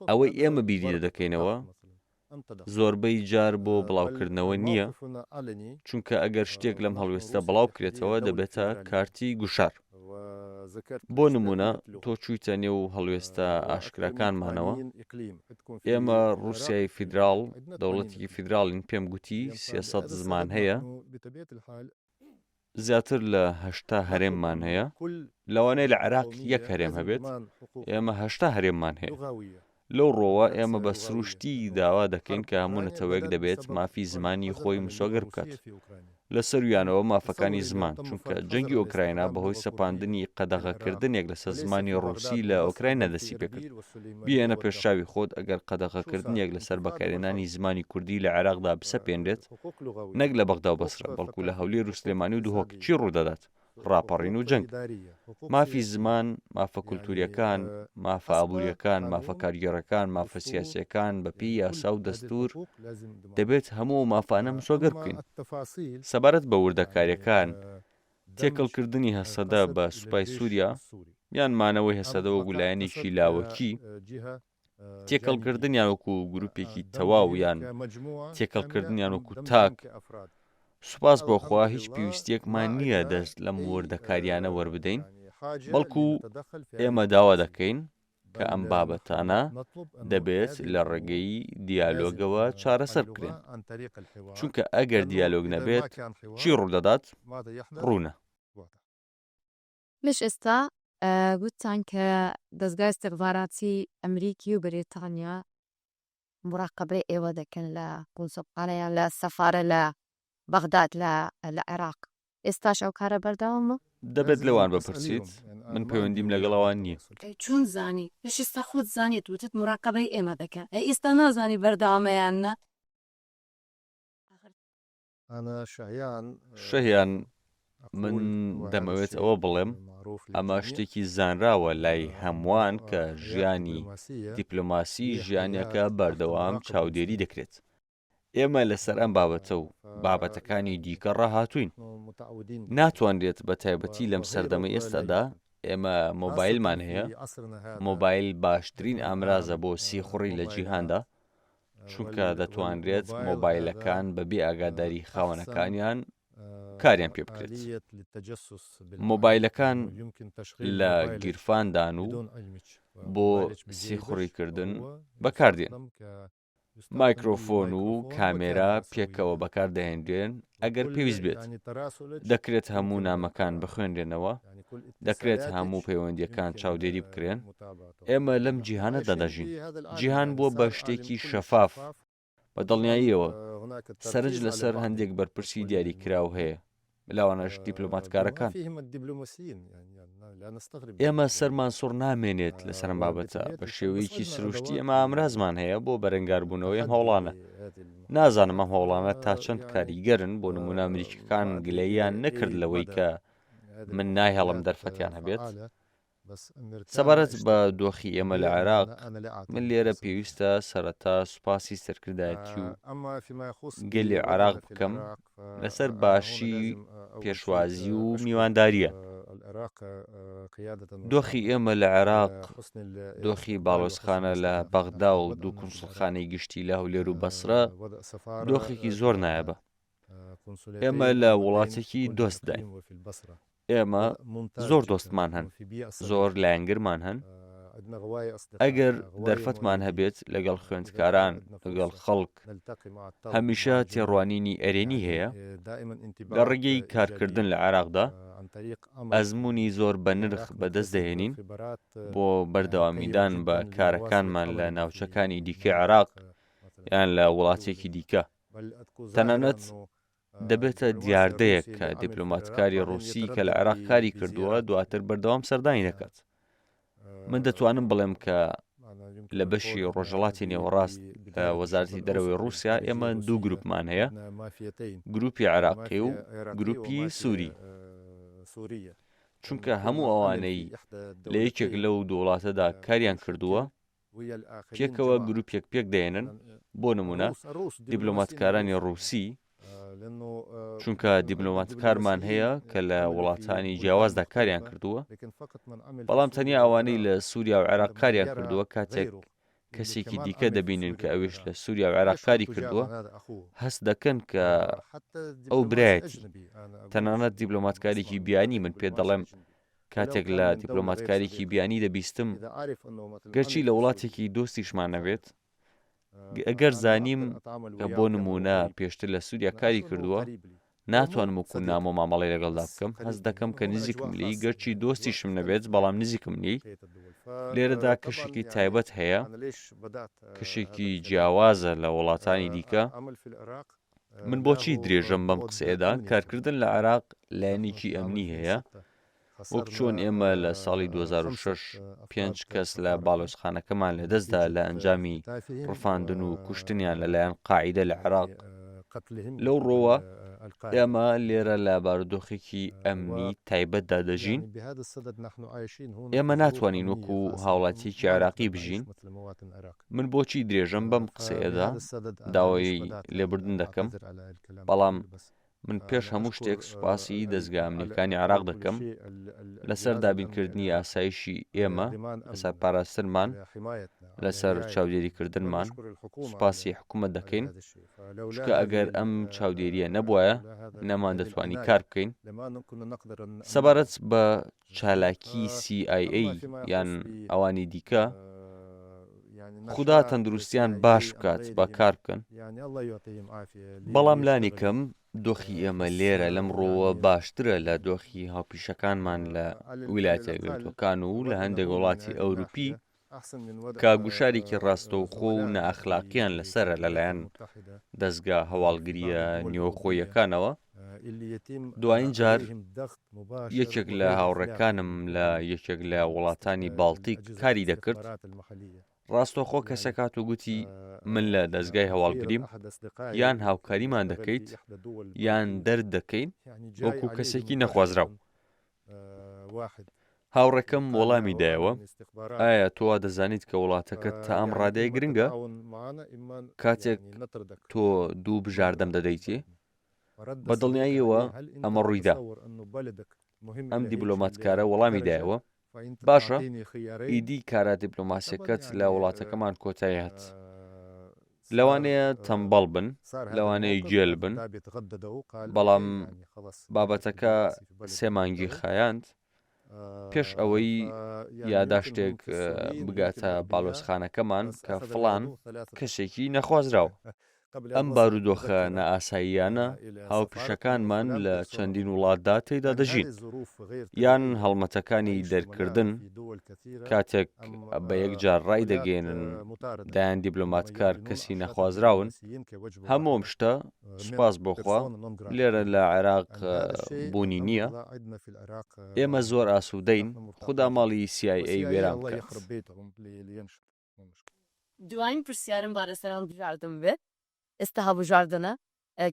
ئەوەی ئێمە بیری لێ دەکەینەوە زۆربەی جار بۆ بڵاوکردنەوە نییە، چونکە ئەگەر شتێک لەم هەڵوێستە بڵاو بکرێتەوە دەبێتە کارتی گوشار. بۆ نموونە تۆ چوویتە نێو هەڵوێستە ئاشکراکانمانەوە، ئێمە ڕووسیای فیدراڵ، دەوڵەتێکی فیدراڵین، پێم گوتی 300 زمان هەیە، زیاتر لە 80 هەرێممان هەیە، لەوانەیە لە عێراق یەک هەرێم هەبێت، ئێمە 80 هەرێممان هەیە. لەو ڕووەوە ئێمە بە سروشتی داوا دەکەین کە هەموو نەتەوەیەک دەبێت مافی زمانی خۆی مسۆگەر بکات. لە سەروویانەوە مافەکانی زمان، چونکە جەنگی ئۆکراینا بەهۆی سەپاندنی قەدەغەکردنێک لەسەر زمانی ڕووسی لە ئۆکراینا دەستیپێکرد. بیهێنە پێش چاوی خۆت ئەگەر قەدەغەکردنێک لەسەر بەکارهێنانی زمانی کوردی لە عێراقدا بسەپێنرێت، نەک لە بەغدا و بەسرە، بەڵکو لە هەولێر و سلێمانی و دهۆک، چی ڕوودەدات؟ ڕاپەڕین و جەنگ. مافی زمان، مافە کولتوورییەکان، مافە ئابوورییەکان، مافە کارگێڕییەکان، مافە سیاسییەکان بەپێی یاسا و دەستوور دەبێت هەموو ئەو مافانە مسۆگەر بکەین. سەبارەت بە وردەکارییەکان، تێکەڵکردنی هەسەدە بە سوپای سووریا یان مانەوەی هەسەدە وەکو لایەنێکی لاوەکی، تێکەڵکردنیان وەکو گروپێکی تەواو یان تێکەڵکردنیان وەکو تاک، سوپاس بۆ خوا هیچ پێویستیەکمان نییە دەست لەم وردەکاریانە وەربدەین، بەڵکو ئێمە داوا دەکەین کە ئەم بابەتانە دەبێت لە ڕێگەی دیالۆگەوە چارەسەر بکرێن، چونکە ئەگەر دیالۆگ نەبێت چی ڕوودەدات ڕوونە. مش ئێستا گوتتان کە دەزگای ئیستیخباراتی ئەمریکی و بەریتانیا موراقەبەی ئێوە دەکەن لە قونسوڵخانە یان لە سەفارە لە بەغداد لە لە عێراق ئێستاش ئەو کارە بەردەوامە؟ دەبێت لەوان بپرسیت، من پەیوەندیم لەگەڵ ئەوان نییە. ئەی چۆن زانی؟ مش ئێستا خۆت زانیت وتت موراقەبەی ئێمە دەکەن ئەی ئێستا نازانی بەردەوامە یان نا؟ شەهیان، من دەمەوێت ئەوە بڵێم، ئەمە شتێکی زانراوە لای هەمووان کە ژیانی دیپلۆماسی ژیانێکە بەردەوام چاودێری دەکرێت. ئێمە لەسەر ئەم بابەتە و بابەتەکانی دیکە ڕاهاتووین. ناتوانرێت بە تایبەتی لەم سەردەمەی ئێستادا ئێمە مۆبایلمان هەیە، مۆبایل باشترین ئامرازە بۆ سیخوڕی لە جیهاندا، چونکە دەتوانرێت مۆبایلەکان بەبێ ئاگاداری خاوەنەکانیان کاریان پێ بکرێت. مۆبایلەکان لە گیرفاندان و بۆ سیخوڕیکردن بەکاردێن. مایکرۆفۆن و کامێرا پێکەوە بەکاردەهێنرێن ئەگەر پێویست بێت. دەکرێت هەموو نامەکان بخوێنرێنەوە، دەکرێت هەموو پەیوەندییەکان چاودێری بکرێن. ئێمە لەم جیهانەدا دەژین. جیهان بووە بە شتێکی شەفاف. بە دڵنیاییەوە سەرنج لەسەر هەندێک بەرپرسی دیاریکراو هەیە، لەوانەش دیپلۆماتکارەکان. ئێمە سەرمان سوڕ نامێنێت لەسەر ئەم بابەتە. بە شێوەیەکی سروشتی ئێمە ئامرازمان هەیە بۆ بەرەنگاربوونەوەی ئەم هەوڵانە. نازانم ئەم هەوڵانە تا چەند کاریگەرن، بۆ نموونە ئەمریکییەکان گلەییان نەکرد لەوەی کە من ناهێڵم دەرفەتیان هەبێت. سەبارەت بە دۆخی ئێمە لە عێراق، من لێرە پێویستە سەرەتا سوپاسی سەرکردایەتی و گەلی عێراق بکەم لەسەر باشی پێشوازی و میواندارییە. دۆخی ئێمە لە عێراق، دۆخی باڵۆزخانە لە بەغدا و دوو کونسوڵخانەی گشتی لە هەولێر و بەسرە دۆخێکی زۆر نایابە. ئێمە لە وڵاتێکی دۆستداین. ئێمە زۆر دۆستمان هەن، زۆر لایەنگرمان هەن. ئەگەر دەرفەتمان هەبێت لەگەڵ خوێندکاران، لەگەڵ خەڵک، هەمیشە تێڕوانینی ئەرێنی هەیە. لە ڕێگەی کارکردن لە عێراقدا، ئەزموونی زۆر بەنرخ بەدەست دەهێنین بۆ بەردەوامیدان بە کارەکانمان لە ناوچەکانی دیکەی عێراق یان لە وڵاتێکی دیکە. تەنانەت دەبێتە دیاردەیەک کە دیپلۆماتکاری ڕووسی کە لە عێراق کاری کردووە دواتر بەردەوام سەردانی دەکات. من دەتوانم بڵێم کە لە بەشی ڕۆژهەڵاتی نێوەڕاست لە وەزارەتی دەرەوەی ڕووسیا ئێمە دوو گروپمان هەیە، گروپی عێراقی و گروپی سووری. چونکە هەموو ئەوانەی لە یەکێک لەو دوو وڵاتەدا کاریان کردووە، پێکەوە گروپێک پێکدەهێنن، بۆ نموونە دیبلۆماتکارانی ڕووسی، چونکە دیبلۆماتکارمان هەیە کە لە وڵاتانی جیاوازدا کاریان کردووە، بەڵام تەنیا ئەوانەی لە سووریا و عێراق کاریان کردووە، کاتێک کەسێکی دیکە دەبینن کە ئەویش لە سووریا و عێراق کاری کردووە، هەست دەکەن کە ئەو برایەتی. تەنانەت دیبلۆماتکارێکی بیانی من پێت دەڵێم کاتێک لە دیپلۆماتکارێکی بیانی دەبیستم گەرچی لە وڵاتێکی دۆستیشمان نەبێت ئەگەر زانیم کە بۆ نمونە پێشتر لە سووریا کاری کردووە ناتوانم وەکو نامۆ مامەڵی لەگەڵدا بکەم هەست دەکەم کە نزیکم لی گەرچی دۆستیشم نەبێت بەڵام نزیکم لی لێرەدا کەشێکی تایبەت هەیە کەشێکی جیاوازە لە وڵاتانی دیکە من بۆچی درێژەم بەم قسەیەدا کارکردن لە عێراق لایەنێکی ئەمنی هەیە وەک چۆن ئێمە لە ساڵی 2006 پێنج کەس لە باڵۆزخانەکەمان لەدەستدا لە ئەنجامی ڕفاندن و کوشتنیان لەلایەن قاعیدە لە عێراق لەو ڕۆوە ئێمە لێرە لە بارودۆخێکی ئەمنی تایبەتدا دەژین ئێمە ناتوانین وەکو هاوڵاتیەکی عێراقی بژین من بۆچی درێژەم بەم قسەیەدا داوای لێبوردن دەکەم بەڵام من پێش هەموو شتێک سوپاسی دەزگا ئەمنیەکانی عێراق دەکەم لەسەر دابینکردنی ئاسایشی ئێمە لەسەر پاراستنمان لەسەر چاودێریکردنمان سوپاسی حکوومەت دەکەین چونکە ئەگەر ئەم چاودێریە نەبوایە نەمان دەتوانی کار بکەین سەبارەت بە چالاکی سی ئای ئەی یان ئەوانی دیکە خودا تەندروستیان باش بکات با کار بکەن بەڵام لانی کەم دۆخی ئێمە لێرە لەم ڕووە باشترە لە دۆخی هاوپیشەکانمان لە ویلایەتە یەکگرتووەکان و لە هەندێک وڵاتی ئەوروپی کە گوشارێکی ڕاستەوخۆ و نائەخلاقیان لەسەرە لەلایەن دەزگا هەواڵگرییە نێوخۆییەکانەوە. دوایین جار یەکێک لە هاوڕێکانم لە یەکێک لە وڵاتانی باڵتیک کاری دەکرد، ڕاستەوخۆ کەسێک هات و گوتی من لە دەزگای هەواڵگریم، یان هاوکاریمان دەکەیت یان دەرت دەکەین وەکو کەسێکی نەخوازراو. هاوڕێکەم وەڵامی دایەوە، ئایا تۆ وا دەزانیت کە وڵاتەکەت تا ئەم ڕادەیە گرنگە؟ کاتێک تۆ دوو بژاردەم دەدەیتێ؟ بە دڵنیاییەوە ئەمە ڕوویدا. ئەم دیبلۆماتکارە وەڵامی دایەوە، باشە، ئیدی کارە دیبلۆماسیەکەت لە وڵاتەکەمان کۆتایی هات. لەوانەیە تەمبەڵ بن، لەوانەیە گێل بن، بەڵام بابەتەکە سێ مانگی خایاند پێش ئەوەی یاداشتێک بگاتە باڵۆزخانەکەمان کە فڵان کەسێکی نەخوازراوە. ئەم بارودۆخە نائاساییانە هاوپیشەکانمان لە چەندین وڵاتدا تێیدا دەژین، یان هەڵمەتەکانی دەرکردن کاتێک بە یەکجار ڕایدەگەیەنن دەیان دیبلۆماتکار کەسی نەخوازراون، هەموو ئەم شتە سوپاس بۆ خوا لێرە لە عێراق بوونی نییە، ئێمە زۆر ئاسوودەین، خودا ماڵی سی ئای ئەی وێران بکات. دواین پرسیارم با لەسەر هەڵبژاردن بێت، ئێستا هەڵبژاردنە،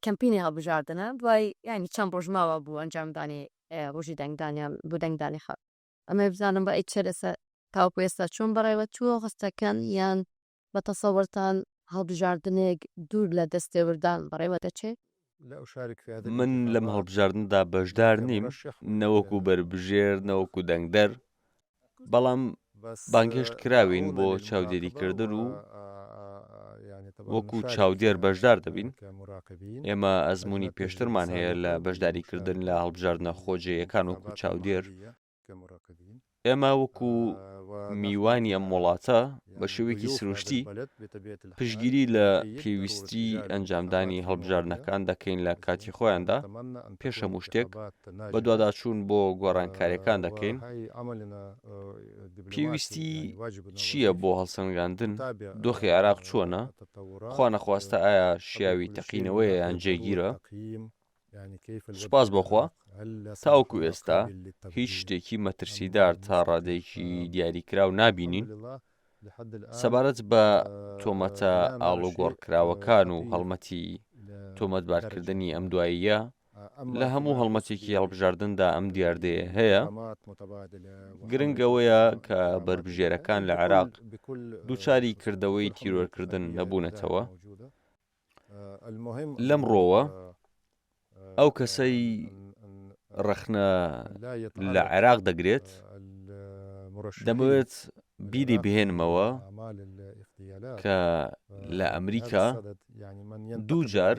کەمپینی هەڵبژاردنە، دوای یانی چەند ڕۆژ ماوە بۆ ئەنجامدانی ڕۆژی دەنگدان یان بۆ دەنگدانی خەڵک. ئەمەوێ بزانم ڕەئیت چیە لەسەر تاوەکو ئێستا چۆن بەڕێوە چووە خستەکان یان بە تەسەوەرتان هەڵبژاردنێک دوور لە دەستێوەردان بەڕێوە دەچێ؟ من لەم هەڵبژاردنەدا بەشدار نیم، نە وەکو بەربژێر نە وەکو دەنگدەر، بەڵام بانگهێشت کراوین بۆ چاودێریکردن و وەکو چاودێر بەشدار دەبین. ئێمە ئەزموونی پێشترمان هەیە لە بەشداریکردن لە هەڵبژاردنە خۆجێیەکان وەکو چاودێر. ئێمە وەکو میوانی ئەم وڵاتە بە شێوەیەکی سروشتی پشتگیری لە پێویستی ئەنجامدانی هەڵبژاردنەکان دەکەین لە کاتی خۆیاندا پێش هەموو شتێک بەدواداچوون بۆ گۆڕانکاریەکان دەکەین پێویستی چییە بۆ هەڵسەنگاندن دۆخی عێراق چۆنە خوانەخواستە ئایا شیاوی تەقینەوەیە یان جێگیرە؟ سوپاس بۆ خوا تاوەکو ئێستا هیچ شتێکی مەترسیدار تا ڕادەیەکی دیاریکراو نابینین. سەبارەت بە تۆمەتە ئاڵوگۆڕکراوەکان و هەڵمەتی تۆمەتبارکردنی ئەم دواییە، لە هەموو هەڵمەتێکی هەڵبژاردندا ئەم دیاردەیە هەیە، گرنگ ئەوەیە کە بەربژێرەکان لە عێراق دووچاری کردەوەی تیرۆرکردن نەبوونەتەوە. لەم ڕۆوە ئەو کەسەی ڕەخنە لە عێراق دەگرێت دەمەوێت بیری بهێنمەوە کە لە ئەمریکا دوو جار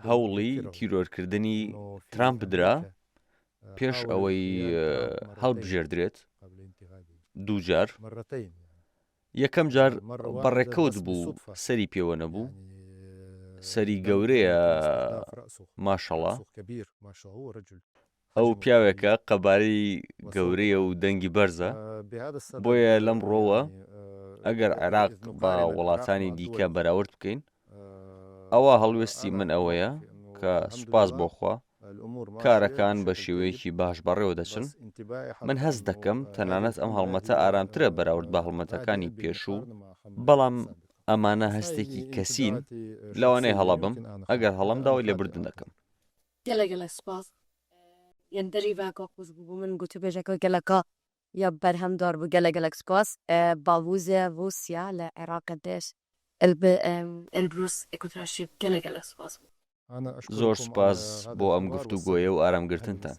هەوڵی تیرۆرکردنی ترامپ درا پێش ئەوەی هەڵبژێردرێت دوو جار یەکەم جار بەڕێکەوت بوو سەری پێوە نەبوو سەری گەورەیە ماشەڵا ئەو پیاوێکە قەبارەی گەورەیە و دەنگی بەرزە بۆیە لەم ڕۆوە ئەگەر عێراق بە وڵاتانی دیکە بەراورد بکەین ئەوا هەڵوێستی من ئەوەیە کە سوپاس بۆ خوا کارەکان بە شێوەیەکی باش بەڕێوە دەچن، من هەست دەکەم تەنانەت ئەم هەڵمەتە ئارامترە بەراورد بە هەڵمەتەکانی پێشوو، بەڵام ئەمانە هەستێکی کەسین، لەوانەیە هەڵە بم، ئەگەر هەڵەم داوای لێبوردن دەکەم. گەلە گەلە سوپاس یان دەری ڤاکۆ قوز بوو بۆ من گوتوبێژەکە گەلەکە یا بەرهەمدار بوو گەلە گەلەک سوپاس باڵوزێ ڕوسیا لە عێراق دێش ئێلبروس کودراشیف گەلە گەلە سوپاس بوو. زۆر سوپاس بۆ ئەم گفتوگۆیە و ئارامگرتنتان.